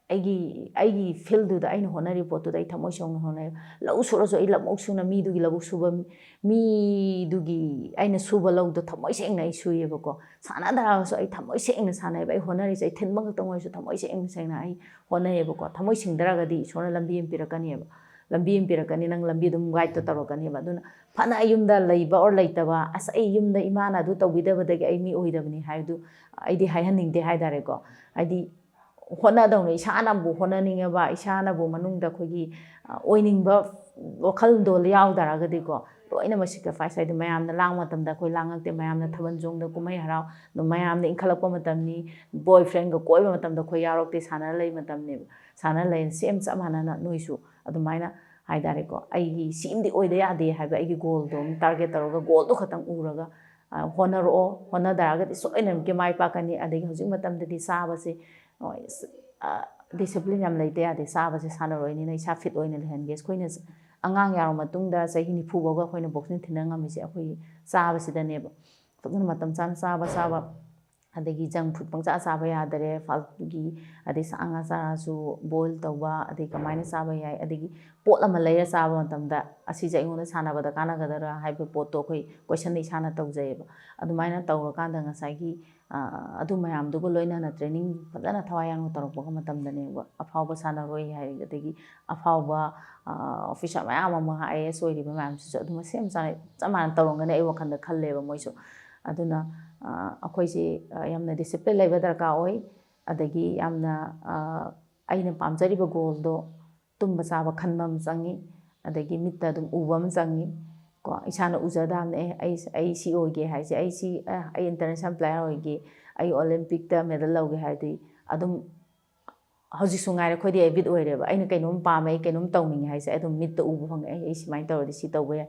ꯑꯩꯒꯤ, ꯑꯩꯒꯤ ꯐꯤꯜꯗꯨꯗ ꯑꯩꯅ ꯍꯣꯠꯅꯔꯤꯕ ꯄꯣꯠꯇꯨꯗ ꯑꯩ ꯊꯃꯣꯏ ꯁꯦꯡꯅ ꯍꯣꯠꯅꯩ꯫ ꯂꯧ ꯁꯨꯔꯁꯨ ꯑꯩ ꯂꯧꯕꯨꯛ ꯁꯨꯅ ꯃꯤꯗꯨꯒꯤ ꯂꯧꯕꯨꯛ ꯁꯨꯕ, ꯃꯤꯗꯨꯒꯤ ꯑꯩꯅ ꯁꯨꯕ ꯂꯧꯗꯣ ꯊꯃꯣꯏ ꯁꯦꯡꯅ ꯑꯩ ꯁꯨꯏꯌꯦꯕꯀꯣ꯫ ꯁꯥꯟꯅꯗ꯭ꯔꯒꯁꯨ ꯑꯩ ꯊꯃꯣꯏ ꯁꯦꯡꯅ ꯁꯥꯟꯅꯩꯕ꯫ ꯑꯩ ꯍꯣꯠꯅꯔꯤꯁꯦ ꯑꯩ ꯊꯤꯟꯕ ꯈꯛꯇꯪ ꯑꯣꯏꯔꯁꯨ ꯊꯃꯣꯏ ꯁꯦꯡꯅ, ꯁꯦꯡꯅ ꯑꯩ ꯍꯣꯠꯅꯩꯌꯦꯕꯀꯣ꯫ ꯊꯃꯣꯏ ꯁꯦꯡꯗ꯭ꯔꯒꯗꯤ ꯏꯁꯣꯔꯅ ꯂꯝꯕꯤ ꯑꯃ ꯄꯤꯔꯛꯀꯅꯦꯕ꯫ ꯂꯝꯕꯤ ꯑꯃ ꯄꯤꯔꯛꯀꯅꯤ, ꯅꯪ ꯂꯝꯕꯤ ꯑꯗꯨꯝ ꯒꯥꯏꯗꯇꯣ ꯇꯧꯔꯛꯀꯅꯦꯕ꯫ ꯑꯗꯨꯅ ꯐꯅ ꯑꯩ ꯌꯨꯝꯗ ꯂꯩꯕ ꯑꯣꯔ ꯂꯩꯇꯕ, "ꯑꯁ, ꯑꯩ ꯌꯨꯝꯗ ꯏꯃꯥꯅ ꯑꯗꯨ ꯇꯧꯕꯤꯗꯕꯗꯒꯤ ꯑꯩ ꯃꯤ ꯑꯣꯏꯗꯕꯅꯤ" ꯍꯥꯏꯕꯗꯨ ꯑꯩꯗꯤ ꯍꯥꯏꯍꯟꯅꯤꯡꯗꯦ ꯍꯥꯏ ꯇꯥꯔꯦꯀꯣ꯫ ꯍꯥꯏꯗꯤ, ꯍꯣꯠꯅꯗꯧꯅꯦ꯫ ꯏꯁꯥꯅꯕꯨ ꯍꯣꯠꯅꯅꯤꯡꯉꯕ, ꯏꯁꯥꯅꯕꯨ ꯃꯅꯨꯡꯗ ꯑꯩꯈꯣꯏꯒꯤ, ꯑ, ꯑꯣꯏꯅꯤꯡꯕ ꯋꯥꯈꯜꯗꯣ ꯌꯥꯎ ꯇꯥꯔꯒꯗꯤꯀꯣ, ꯂꯣꯏꯅꯃꯛ sacrifice, ꯍꯥꯏꯗꯤ ꯃꯌꯥꯝꯅ ꯂꯥꯡꯕ ꯃꯇꯝꯗ ꯑꯩꯈꯣꯏ ꯂꯥꯡꯉꯛꯇꯦ, ꯃꯌꯥꯝꯅ ꯊꯥꯕꯜ ꯆꯣꯡꯗ, ꯀꯨꯝꯍꯩ ꯍꯔꯥꯎ, ꯑꯗꯨꯝ ꯃꯌꯥꯝꯅ ꯏꯟꯈꯠꯂꯛꯄ ꯃꯇꯝꯅꯤ, boyfriendꯒ ꯀꯣꯏꯕ ꯃꯇꯝꯗ ꯑꯩꯈꯣꯏ ꯌꯥꯎꯔꯛꯇꯦ, ꯁꯥꯟꯅꯔ ꯂꯩ ꯃꯇꯝꯅꯦꯕ, ꯁꯥꯟꯅꯔ ꯂꯩ꯫ Same ꯆꯞ ꯃꯥꯟꯅꯅ ꯅꯣꯏꯁꯨ ꯑꯗꯨꯃꯥꯏꯅ ꯍꯥꯏꯇꯥꯔꯦꯀꯣ, ꯑꯩꯒꯤ ꯁꯤꯃꯗꯤ ꯑꯣꯏꯗ ꯌꯥꯗꯦ ꯍꯥꯏꯕ ꯑꯩꯒꯤ goalꯗꯣ ꯑꯗꯨꯝ target ꯇꯧꯔꯒ, goalꯗꯣ ꯈꯛꯇꯪ ꯎꯔꯒ, ꯑ, ꯍꯣꯠꯅꯔꯛꯑꯣ꯫ ꯍꯣꯠꯅ ꯇꯥꯔꯒꯗꯤ ꯁꯣꯏꯗꯅꯃꯛꯀꯤ ꯃꯥꯏ ꯄꯥꯛꯀꯅꯤ꯫ ꯑꯗꯒꯤ ꯍꯧꯖꯤꯛ ꯃꯇꯝꯗꯗꯤ ꯆꯥꯕꯁꯦ, ꯍꯣꯏ, ꯑ, discipline ꯌꯥꯝ ꯂꯩꯇ ꯌꯥꯗꯦ꯫ ꯆꯥꯕꯁꯦ ꯁꯥꯟꯅꯔꯣꯏꯅꯤꯅ ꯏꯁꯥ fit ꯑꯣꯏꯅ ꯂꯩꯍꯟꯒꯦ꯫ ꯑꯩꯈꯣꯏꯅ ꯑꯉꯥꯡ ꯌꯥꯎꯔ ꯃꯇꯨꯡꯗ ꯆꯍꯤ ꯅꯤꯐꯨ ꯐꯥꯎꯕ ꯑꯩꯈꯣꯏꯅ boxing ꯊꯤꯟꯅ ꯉꯝꯃꯤꯁꯦ ꯑꯩꯈꯣꯏꯒꯤ ꯆꯥꯕꯁꯤꯗꯅꯦꯕ꯫ ꯐꯖꯅ ꯃꯇꯝ ꯆꯥꯅ ꯆꯥꯕ, ꯆꯥꯕ, ꯑꯗꯒꯤ junk food ꯄꯪꯆꯥ ꯆꯥꯕ ꯌꯥꯗꯔꯦ꯫ ꯐꯥꯁ ꯐꯨꯗꯀꯤ, ꯑꯗꯩ ꯁꯥ ꯉꯥ ꯆꯥꯔꯁꯨ boil ꯇꯧꯕ, ꯑꯗꯩ ꯀꯃꯥꯏꯅ ꯆꯥꯕ ꯌꯥꯏ, ꯑꯗꯒꯤ ꯄꯣꯠ ꯑꯃ ꯂꯩꯔ ꯆꯥꯕ ꯃꯇꯝꯗ ꯑꯁꯤꯁꯦ ꯑꯩꯉꯣꯟꯗ ꯁꯥꯟꯅꯕꯗ ꯀꯥꯟꯅꯒꯗ꯭ꯔꯥ ꯍꯥꯏꯕ ꯄꯣꯠꯇꯣ ꯑꯩꯈꯣꯏ questionꯗ ꯏꯁꯥꯅ ꯇꯧꯖꯩꯌꯦꯕ꯫ ꯑꯗꯨꯃꯥꯏꯅ ꯇꯧꯔꯀꯥꯟꯗ ꯉꯁꯥꯏꯒꯤ, ꯑ, ꯑꯗꯨ ꯃꯌꯥꯝꯗꯨꯒ ꯂꯣꯏꯅꯅ training ꯐꯖꯅ ꯊꯋꯥꯏ ꯌꯥꯎꯅ ꯇꯧꯔꯛꯄ ꯃꯇꯝꯗꯅꯦꯕ ꯑꯐꯥꯎꯕ ꯁꯥꯟꯅꯔꯣꯏ ꯍꯥꯏ, ꯑꯗꯒꯤ ꯑꯐꯥꯎꯕ, ꯑ, officer ꯃꯌꯥꯝ ꯑꯃ, IAS ꯑꯣꯏꯔꯤꯕ ꯃꯌꯥꯝꯁꯤꯁꯨ ꯑꯗꯨꯝ same ꯆꯞ ꯃꯥꯟꯅ ꯇꯧꯔꯝꯒꯅꯤ ꯑꯩ ꯋꯥꯈꯜꯗ ꯈꯜꯂꯦꯕ ꯃꯣꯏꯁꯨ꯫ ꯑꯗꯨꯅ, ꯑ, ꯑꯩꯈꯣꯏꯁꯤ, ꯑ, ꯌꯥꯝꯅ discipline ꯂꯩꯕ ꯗꯔꯀꯥꯔ ꯑꯣꯏ꯫ ꯑꯗꯒꯤ ꯌꯥꯝꯅ, ꯑ, ꯑꯩꯅ ꯄꯥꯝꯖꯔꯤꯕ goalꯗꯣ ꯇꯨꯝꯕ ꯆꯥꯕ ꯈꯟꯕ ꯑꯃ ꯆꯪꯉꯤ, ꯑꯗꯒꯤ ꯃꯤꯠꯇ ꯑꯗꯨꯝ ꯎꯕ ꯑꯃ ꯆꯪꯉꯤ꯫ ꯀꯣ, ꯏꯁꯥꯅ ꯎꯖꯗꯕꯅꯦ, "ꯑꯦ, ꯑꯩ, ꯑꯩ ꯁꯤ ꯑꯣꯏꯒꯦ" ꯍꯥꯏꯁꯦ, "ꯑꯩ ꯁꯤ, ꯑꯦ, ꯑꯩ international player ꯑꯣꯏꯒꯦ, ꯑꯩ Olympicꯇ medal ꯂꯧꯒꯦ" ꯍꯥꯏꯔꯗꯤ ꯑꯗꯨꯝ ꯍꯧꯖꯤꯛꯁꯨ ꯉꯥꯏꯔꯦ ꯑꯩꯈꯣꯏꯗꯤ habit ꯑꯣꯏꯔꯦꯕ꯫ ꯑꯩꯅ ꯀꯩꯅꯣꯝ ꯄꯥꯝꯃꯦ, ꯑꯩ ꯀꯩꯅꯣꯝ ꯇꯧꯅꯤꯡꯉꯦ ꯍꯥꯏꯁꯦ ꯑꯩ ꯑꯗꯨꯝ ꯃꯤꯠꯇ ꯎꯕ ꯐꯪꯉꯦ꯫ "ꯑꯩ, ꯑꯩ ꯁꯨꯃꯥꯏꯅ ꯇꯧꯔꯗꯤ ꯁꯤ ꯇꯧꯕ ꯌꯥꯏ,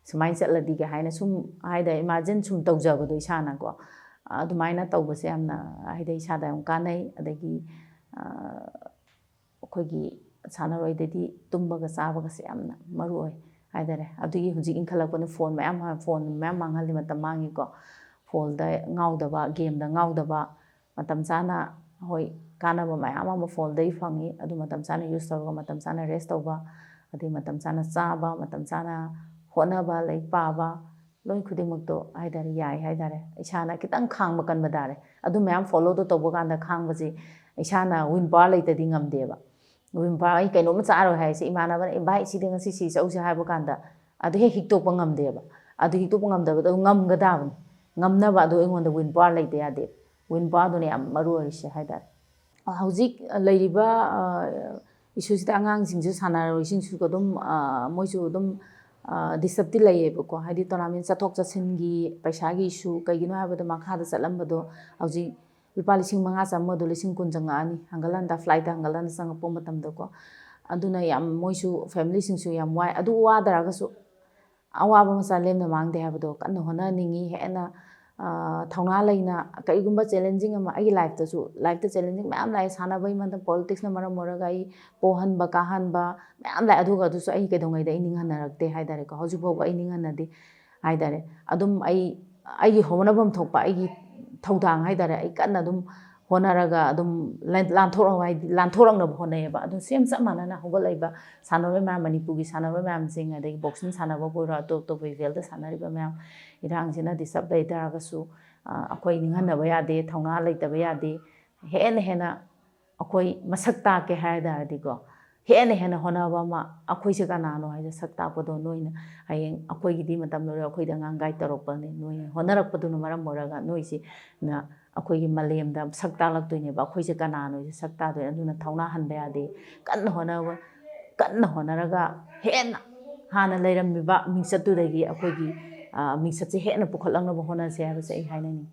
ꯁꯨꯃꯥꯏꯅ ꯆꯠꯂꯗꯤꯒ" ꯍꯥꯏꯅ ꯁꯨꯝ ꯍꯥꯏꯗꯤ imagine ꯁꯨꯝ ꯇꯧꯖꯕꯗꯣ ꯏꯁꯥꯅꯀꯣ꯫ ꯑꯗꯨꯃꯥꯏꯅ ꯇꯧꯕꯁꯦ ꯌꯥꯝꯅ ꯍꯥꯏꯗꯤ ꯏꯁꯥꯗ ꯌꯥꯝ ꯀꯥꯟꯅꯩ꯫ ꯑꯗꯒꯤ, ꯑ, ꯑꯩꯈꯣꯏꯒꯤ ꯁꯥꯟꯅꯔꯣꯏꯗꯗꯤ ꯇꯨꯝꯕꯒ ꯆꯥꯕꯒꯁꯦ ꯌꯥꯝꯅ ꯃꯔꯨ ꯑꯣꯏ ꯍꯥꯏꯇꯥꯔꯦ꯫ ꯑꯗꯨꯒꯤ ꯍꯧꯖꯤꯛ ꯏꯟꯈꯠꯂꯛꯄꯅ phone ꯃꯌꯥꯝ, phone ꯃꯌꯥꯝ ꯃꯥꯡꯍꯜꯂꯤ, ꯃꯇꯝ ꯃꯥꯡꯉꯤꯀꯣ꯫ Phoneꯗ ꯉꯥꯎꯗꯕ, gameꯗ ꯉꯥꯎꯗꯕ, ꯃꯇꯝ ꯆꯥꯅ, ꯍꯣꯏ, ꯀꯥꯟꯅꯕ ꯃꯌꯥꯝ ꯑꯃ phoneꯗꯒꯤ ꯐꯪꯉꯤ, ꯑꯗꯨ ꯃꯇꯝ ꯆꯥꯅ use ꯇꯧꯔꯒ ꯃꯇꯝ ꯆꯥꯅ rest ꯇꯧꯕ, ꯑꯗꯩ ꯃꯇꯝ ꯆꯥꯅ ꯆꯥꯕ, ꯃꯇꯝ ꯆꯥꯅ ꯍꯣꯠꯅꯕ, ꯂꯥꯏꯔꯤꯛ ꯄꯥꯕ, ꯂꯣꯏ ꯈꯨꯗꯤꯡꯃꯛꯇꯣ ꯍꯥꯏꯇꯥꯔꯦ, ꯌꯥꯏ ꯍꯥꯏꯇꯥꯔꯦ꯫ ꯏꯁꯥꯅ ꯈꯤꯇꯪ ꯈꯥꯡꯕ ꯀꯟꯕ ꯇꯥꯔꯦ꯫ ꯑꯗꯨ ꯃꯌꯥꯝ followꯗꯣ ꯇꯧꯕ ꯀꯥꯟꯗ ꯈꯥꯡꯕꯁꯦ ꯏꯁꯥꯅ will power ꯂꯩꯇꯗꯤ ꯉꯝꯗꯦꯕ꯫ Will power, "ꯑꯩ ꯀꯩꯅꯣꯝꯃ ꯆꯥꯔꯣꯏ" ꯍꯥꯏꯁꯦ, ꯏꯃꯥꯟꯅꯕꯅ, "ꯑꯦ ꯚꯥꯏ, ꯁꯤꯗꯤ ꯉꯁꯤ ꯁꯤ ꯆꯧꯁꯦ" ꯍꯥꯏꯕ ꯀꯥꯟꯗ ꯑꯗꯨ ꯍꯦꯛ ꯍꯤꯛꯇꯣꯛꯄ ꯉꯝꯗꯦꯕ꯫ ꯑꯗꯨ ꯍꯤꯛꯇꯣꯛꯄ ꯉꯝꯗꯕꯗꯣ ꯉꯝꯒꯗꯕꯅꯤ꯫ ꯉꯝꯅꯕ ꯑꯗꯨ ꯑꯩꯉꯣꯟꯗ will power ꯂꯩꯇ ꯌꯥꯗꯦ꯫ Will powerꯗꯨꯅ ꯌꯥꯝ ꯃꯔꯨ ꯑꯣꯏꯔꯤꯁꯦ ꯍꯥꯏꯇꯥꯔꯦ꯫ ꯍꯧꯖꯤꯛ ꯂꯩꯔꯤꯕ, ꯑ, issueꯁꯤꯗ ꯑꯉꯥꯡꯁꯤꯡꯁꯨ, ꯁꯥꯟꯅꯔꯣꯏꯁꯤꯡꯁꯨ ꯑꯗꯨꯝ, ꯑ, ꯃꯣꯏꯁꯨ ꯑꯗꯨꯝ ꯗꯤꯁꯇꯔꯕꯇꯤ ꯂꯩꯌꯦꯕꯀꯣ, ꯍꯥꯏꯗꯤ ꯇꯣꯔꯅꯥꯃꯦꯟ ꯆꯠꯊꯣꯛ ꯆꯠꯁꯤꯟꯒꯤ ꯄꯩꯁꯥꯒꯤ ꯏꯁꯨ, ꯀꯩꯒꯤꯅꯣ ꯍꯥꯏꯕꯗ ꯃꯈꯥꯗ ꯆꯠꯂꯝꯕꯗꯣ ꯍꯧꯖꯤꯛ ꯂꯨꯄꯥ ꯂꯤꯁꯤꯡ ꯃꯉꯥ ꯆꯪꯕꯗꯣ ꯂꯤꯁꯤꯡ ꯀꯨꯟ ꯆꯪꯉꯛꯑꯅꯤ, ꯍꯪꯒꯠ ꯍꯟꯗ ꯐ꯭ꯂꯥꯏꯠꯇ ꯍꯪꯒꯠ ꯍꯟꯗ ꯆꯪꯉꯛꯄ ꯃꯇꯝꯗꯀꯣ꯫ ꯑꯗꯨꯅ ꯌꯥꯝ, ꯃꯣꯏꯁꯨ, ꯐꯦꯃꯤꯂꯤꯁꯤꯡꯁꯨ ꯌꯥꯝ ꯋꯥꯏ꯫ ꯑꯗꯨ ꯋꯥ ꯇꯥꯔꯒꯁꯨ ꯑꯋꯥꯕ ꯃꯆꯥ ꯂꯦꯝꯅ ꯃꯥꯡꯗꯦ ꯍꯥꯏꯕꯗꯣ ꯀꯟꯅ ꯍꯣꯠꯅꯅꯤꯡꯉꯤ꯫ ꯍꯦꯟꯅ ꯊꯧꯅꯥ ꯂꯩꯅ, ꯀꯔꯤꯒꯨꯝꯕ ꯆꯦꯂꯦꯟꯖꯤꯡ ꯑꯃ, ꯑꯩꯒꯤ ꯂꯥꯏꯐꯇꯁꯨ, ꯂꯥꯏꯐꯇ ꯆꯦꯂꯦꯟꯖꯤꯡ ꯃꯌꯥꯝ ꯂꯥꯛꯑꯦ, ꯁꯥꯟꯅꯕꯒꯤ ꯃꯇꯝ, ꯄꯣꯂꯤꯇꯤꯛꯁꯅ ꯃꯔꯝ ꯑꯣꯏꯔꯒ ꯑꯩ ꯄꯣꯍꯟꯕ ꯀꯥꯍꯟꯕ ꯃꯌꯥꯝ ꯂꯥꯛꯑꯦ꯫ ꯑꯗꯨꯒ ꯑꯗꯨꯁꯨ ꯑꯩ ꯀꯩꯗꯧꯉꯩꯗ ꯑꯩ ꯅꯤꯡꯍꯟꯅꯔꯛꯇꯦ ꯍꯥꯏꯇꯥꯔꯦꯀꯣ꯫ ꯍꯧꯖꯤꯛ ꯐꯥꯎꯕ ꯑꯩ ꯅꯤꯡꯍꯟꯅꯗꯦ ꯍꯥꯏꯇꯥꯔꯦ꯫ ꯑꯗꯨꯝ ꯑꯩ, ꯑꯩꯒꯤ ꯍꯣꯠꯅꯐꯝ ꯊꯣꯛꯄ ꯑꯩꯒꯤ ꯊꯧꯗꯥꯡ ꯍꯥꯏꯇꯥꯔꯦ, ꯑꯩ ꯀꯟꯅ ꯑꯗꯨꯝ ꯍꯣꯠꯅꯔꯒ ꯑꯗꯨꯝ ꯂꯥꯟꯊꯣꯔꯛꯑꯣ, ꯍꯥꯏꯗꯤ ꯂꯥꯟꯊꯣꯔꯛꯅꯕ ꯍꯣꯠꯅꯩꯌꯦꯕ꯫ ꯑꯗꯨ ꯁꯦꯝ ꯆꯞ ꯃꯥꯟꯅꯅ ꯍꯧꯒꯠꯂꯛꯏꯕ ꯁꯥꯟꯅꯔꯣꯏ ꯃꯌꯥꯝ, ꯃꯅꯤꯄꯨꯔꯒꯤ ꯁꯥꯟꯅꯔꯣꯏ ꯃꯌꯥꯝꯁꯤꯡ, ꯑꯗꯒꯤ ꯕꯣꯛꯁꯤꯡ ꯁꯥꯟꯅꯕꯕꯨ ꯑꯣꯏꯔꯣ, ꯑꯇꯣꯞ ꯑꯇꯣꯞꯄ ꯐꯤꯜꯗ ꯁꯥꯟꯅꯔꯤꯕ ꯃꯌꯥꯝ, ꯏꯔꯥꯡꯁꯤꯅ ꯗꯤꯁꯇꯔꯕ ꯂꯩ ꯇꯥꯔꯒꯁꯨ ꯑꯩꯈꯣꯏ ꯅꯤꯡꯍꯟꯅꯕ ꯌꯥꯗꯦ, ꯊꯧꯅꯥ ꯂꯩꯇꯕ ꯌꯥꯗꯦ꯫ ꯍꯦꯟꯅ ꯍꯦꯟꯅ ꯑꯩꯈꯣꯏ ꯃꯁꯛ ꯇꯥꯛꯀꯦ ꯍꯥꯏ ꯇꯥꯔꯗꯤꯀꯣ, ꯍꯦꯟꯅ ꯍꯦꯟꯅ ꯍꯣꯠꯅꯕ ꯑꯃ, ꯑꯩꯈꯣꯏꯁꯦ ꯀꯅꯥꯅꯣ ꯍꯥꯏꯁꯦ ꯁꯛ ꯇꯥꯛꯄꯗꯣ ꯅꯣꯏꯅ ꯍꯌꯦꯡ ꯑꯩꯈꯣꯏꯒꯤꯗꯤ ꯃꯇꯝ ꯂꯣꯏꯔꯦ, ꯑꯩꯈꯣꯏꯗꯤ ꯑꯉꯥꯡ ꯒꯥꯏꯗ ꯇꯧꯔꯛꯄꯅꯦ, ꯅꯣꯏꯅ ꯍꯣꯠꯅꯔꯛꯄꯗꯨꯅ ꯃꯔꯝ ꯑꯣꯏꯔꯒ ꯅꯣꯏꯁꯤꯅ ꯑꯩꯈꯣꯏꯒꯤ ꯃꯥꯂꯦꯝꯗ ꯁꯛ ꯇꯥꯛꯂꯛꯇꯣꯏꯅꯦꯕ꯫ ꯑꯩꯈꯣꯏꯁꯦ ꯀꯅꯥꯅꯣ ꯍꯥꯏꯁꯦ ꯁꯛ ꯇꯥꯛꯇꯣꯏꯅꯦ꯫ ꯑꯗꯨꯅ ꯊꯧꯅꯥ ꯍꯟꯕ ꯌꯥꯗꯦ, ꯀꯟꯅ ꯍꯣꯠꯅꯕ, ꯀꯟꯅ ꯍꯣꯠꯅꯔꯒ ꯍꯦꯟꯅ ꯍꯥꯟꯅ ꯂꯩꯔꯝꯃꯤꯕ ꯃꯤꯡꯆꯠꯇꯨꯗꯒꯤ ꯑꯩꯈꯣꯏꯒꯤ ꯃꯤꯡꯆꯠꯁꯦ ꯍꯦꯟꯅ ꯄꯨꯈꯠꯂꯛꯅꯕ ꯍꯣꯠꯅꯁꯦ ꯍꯥꯏꯕꯁꯦ ꯑꯩ ꯍꯥꯏꯅꯤꯡꯉꯤ꯫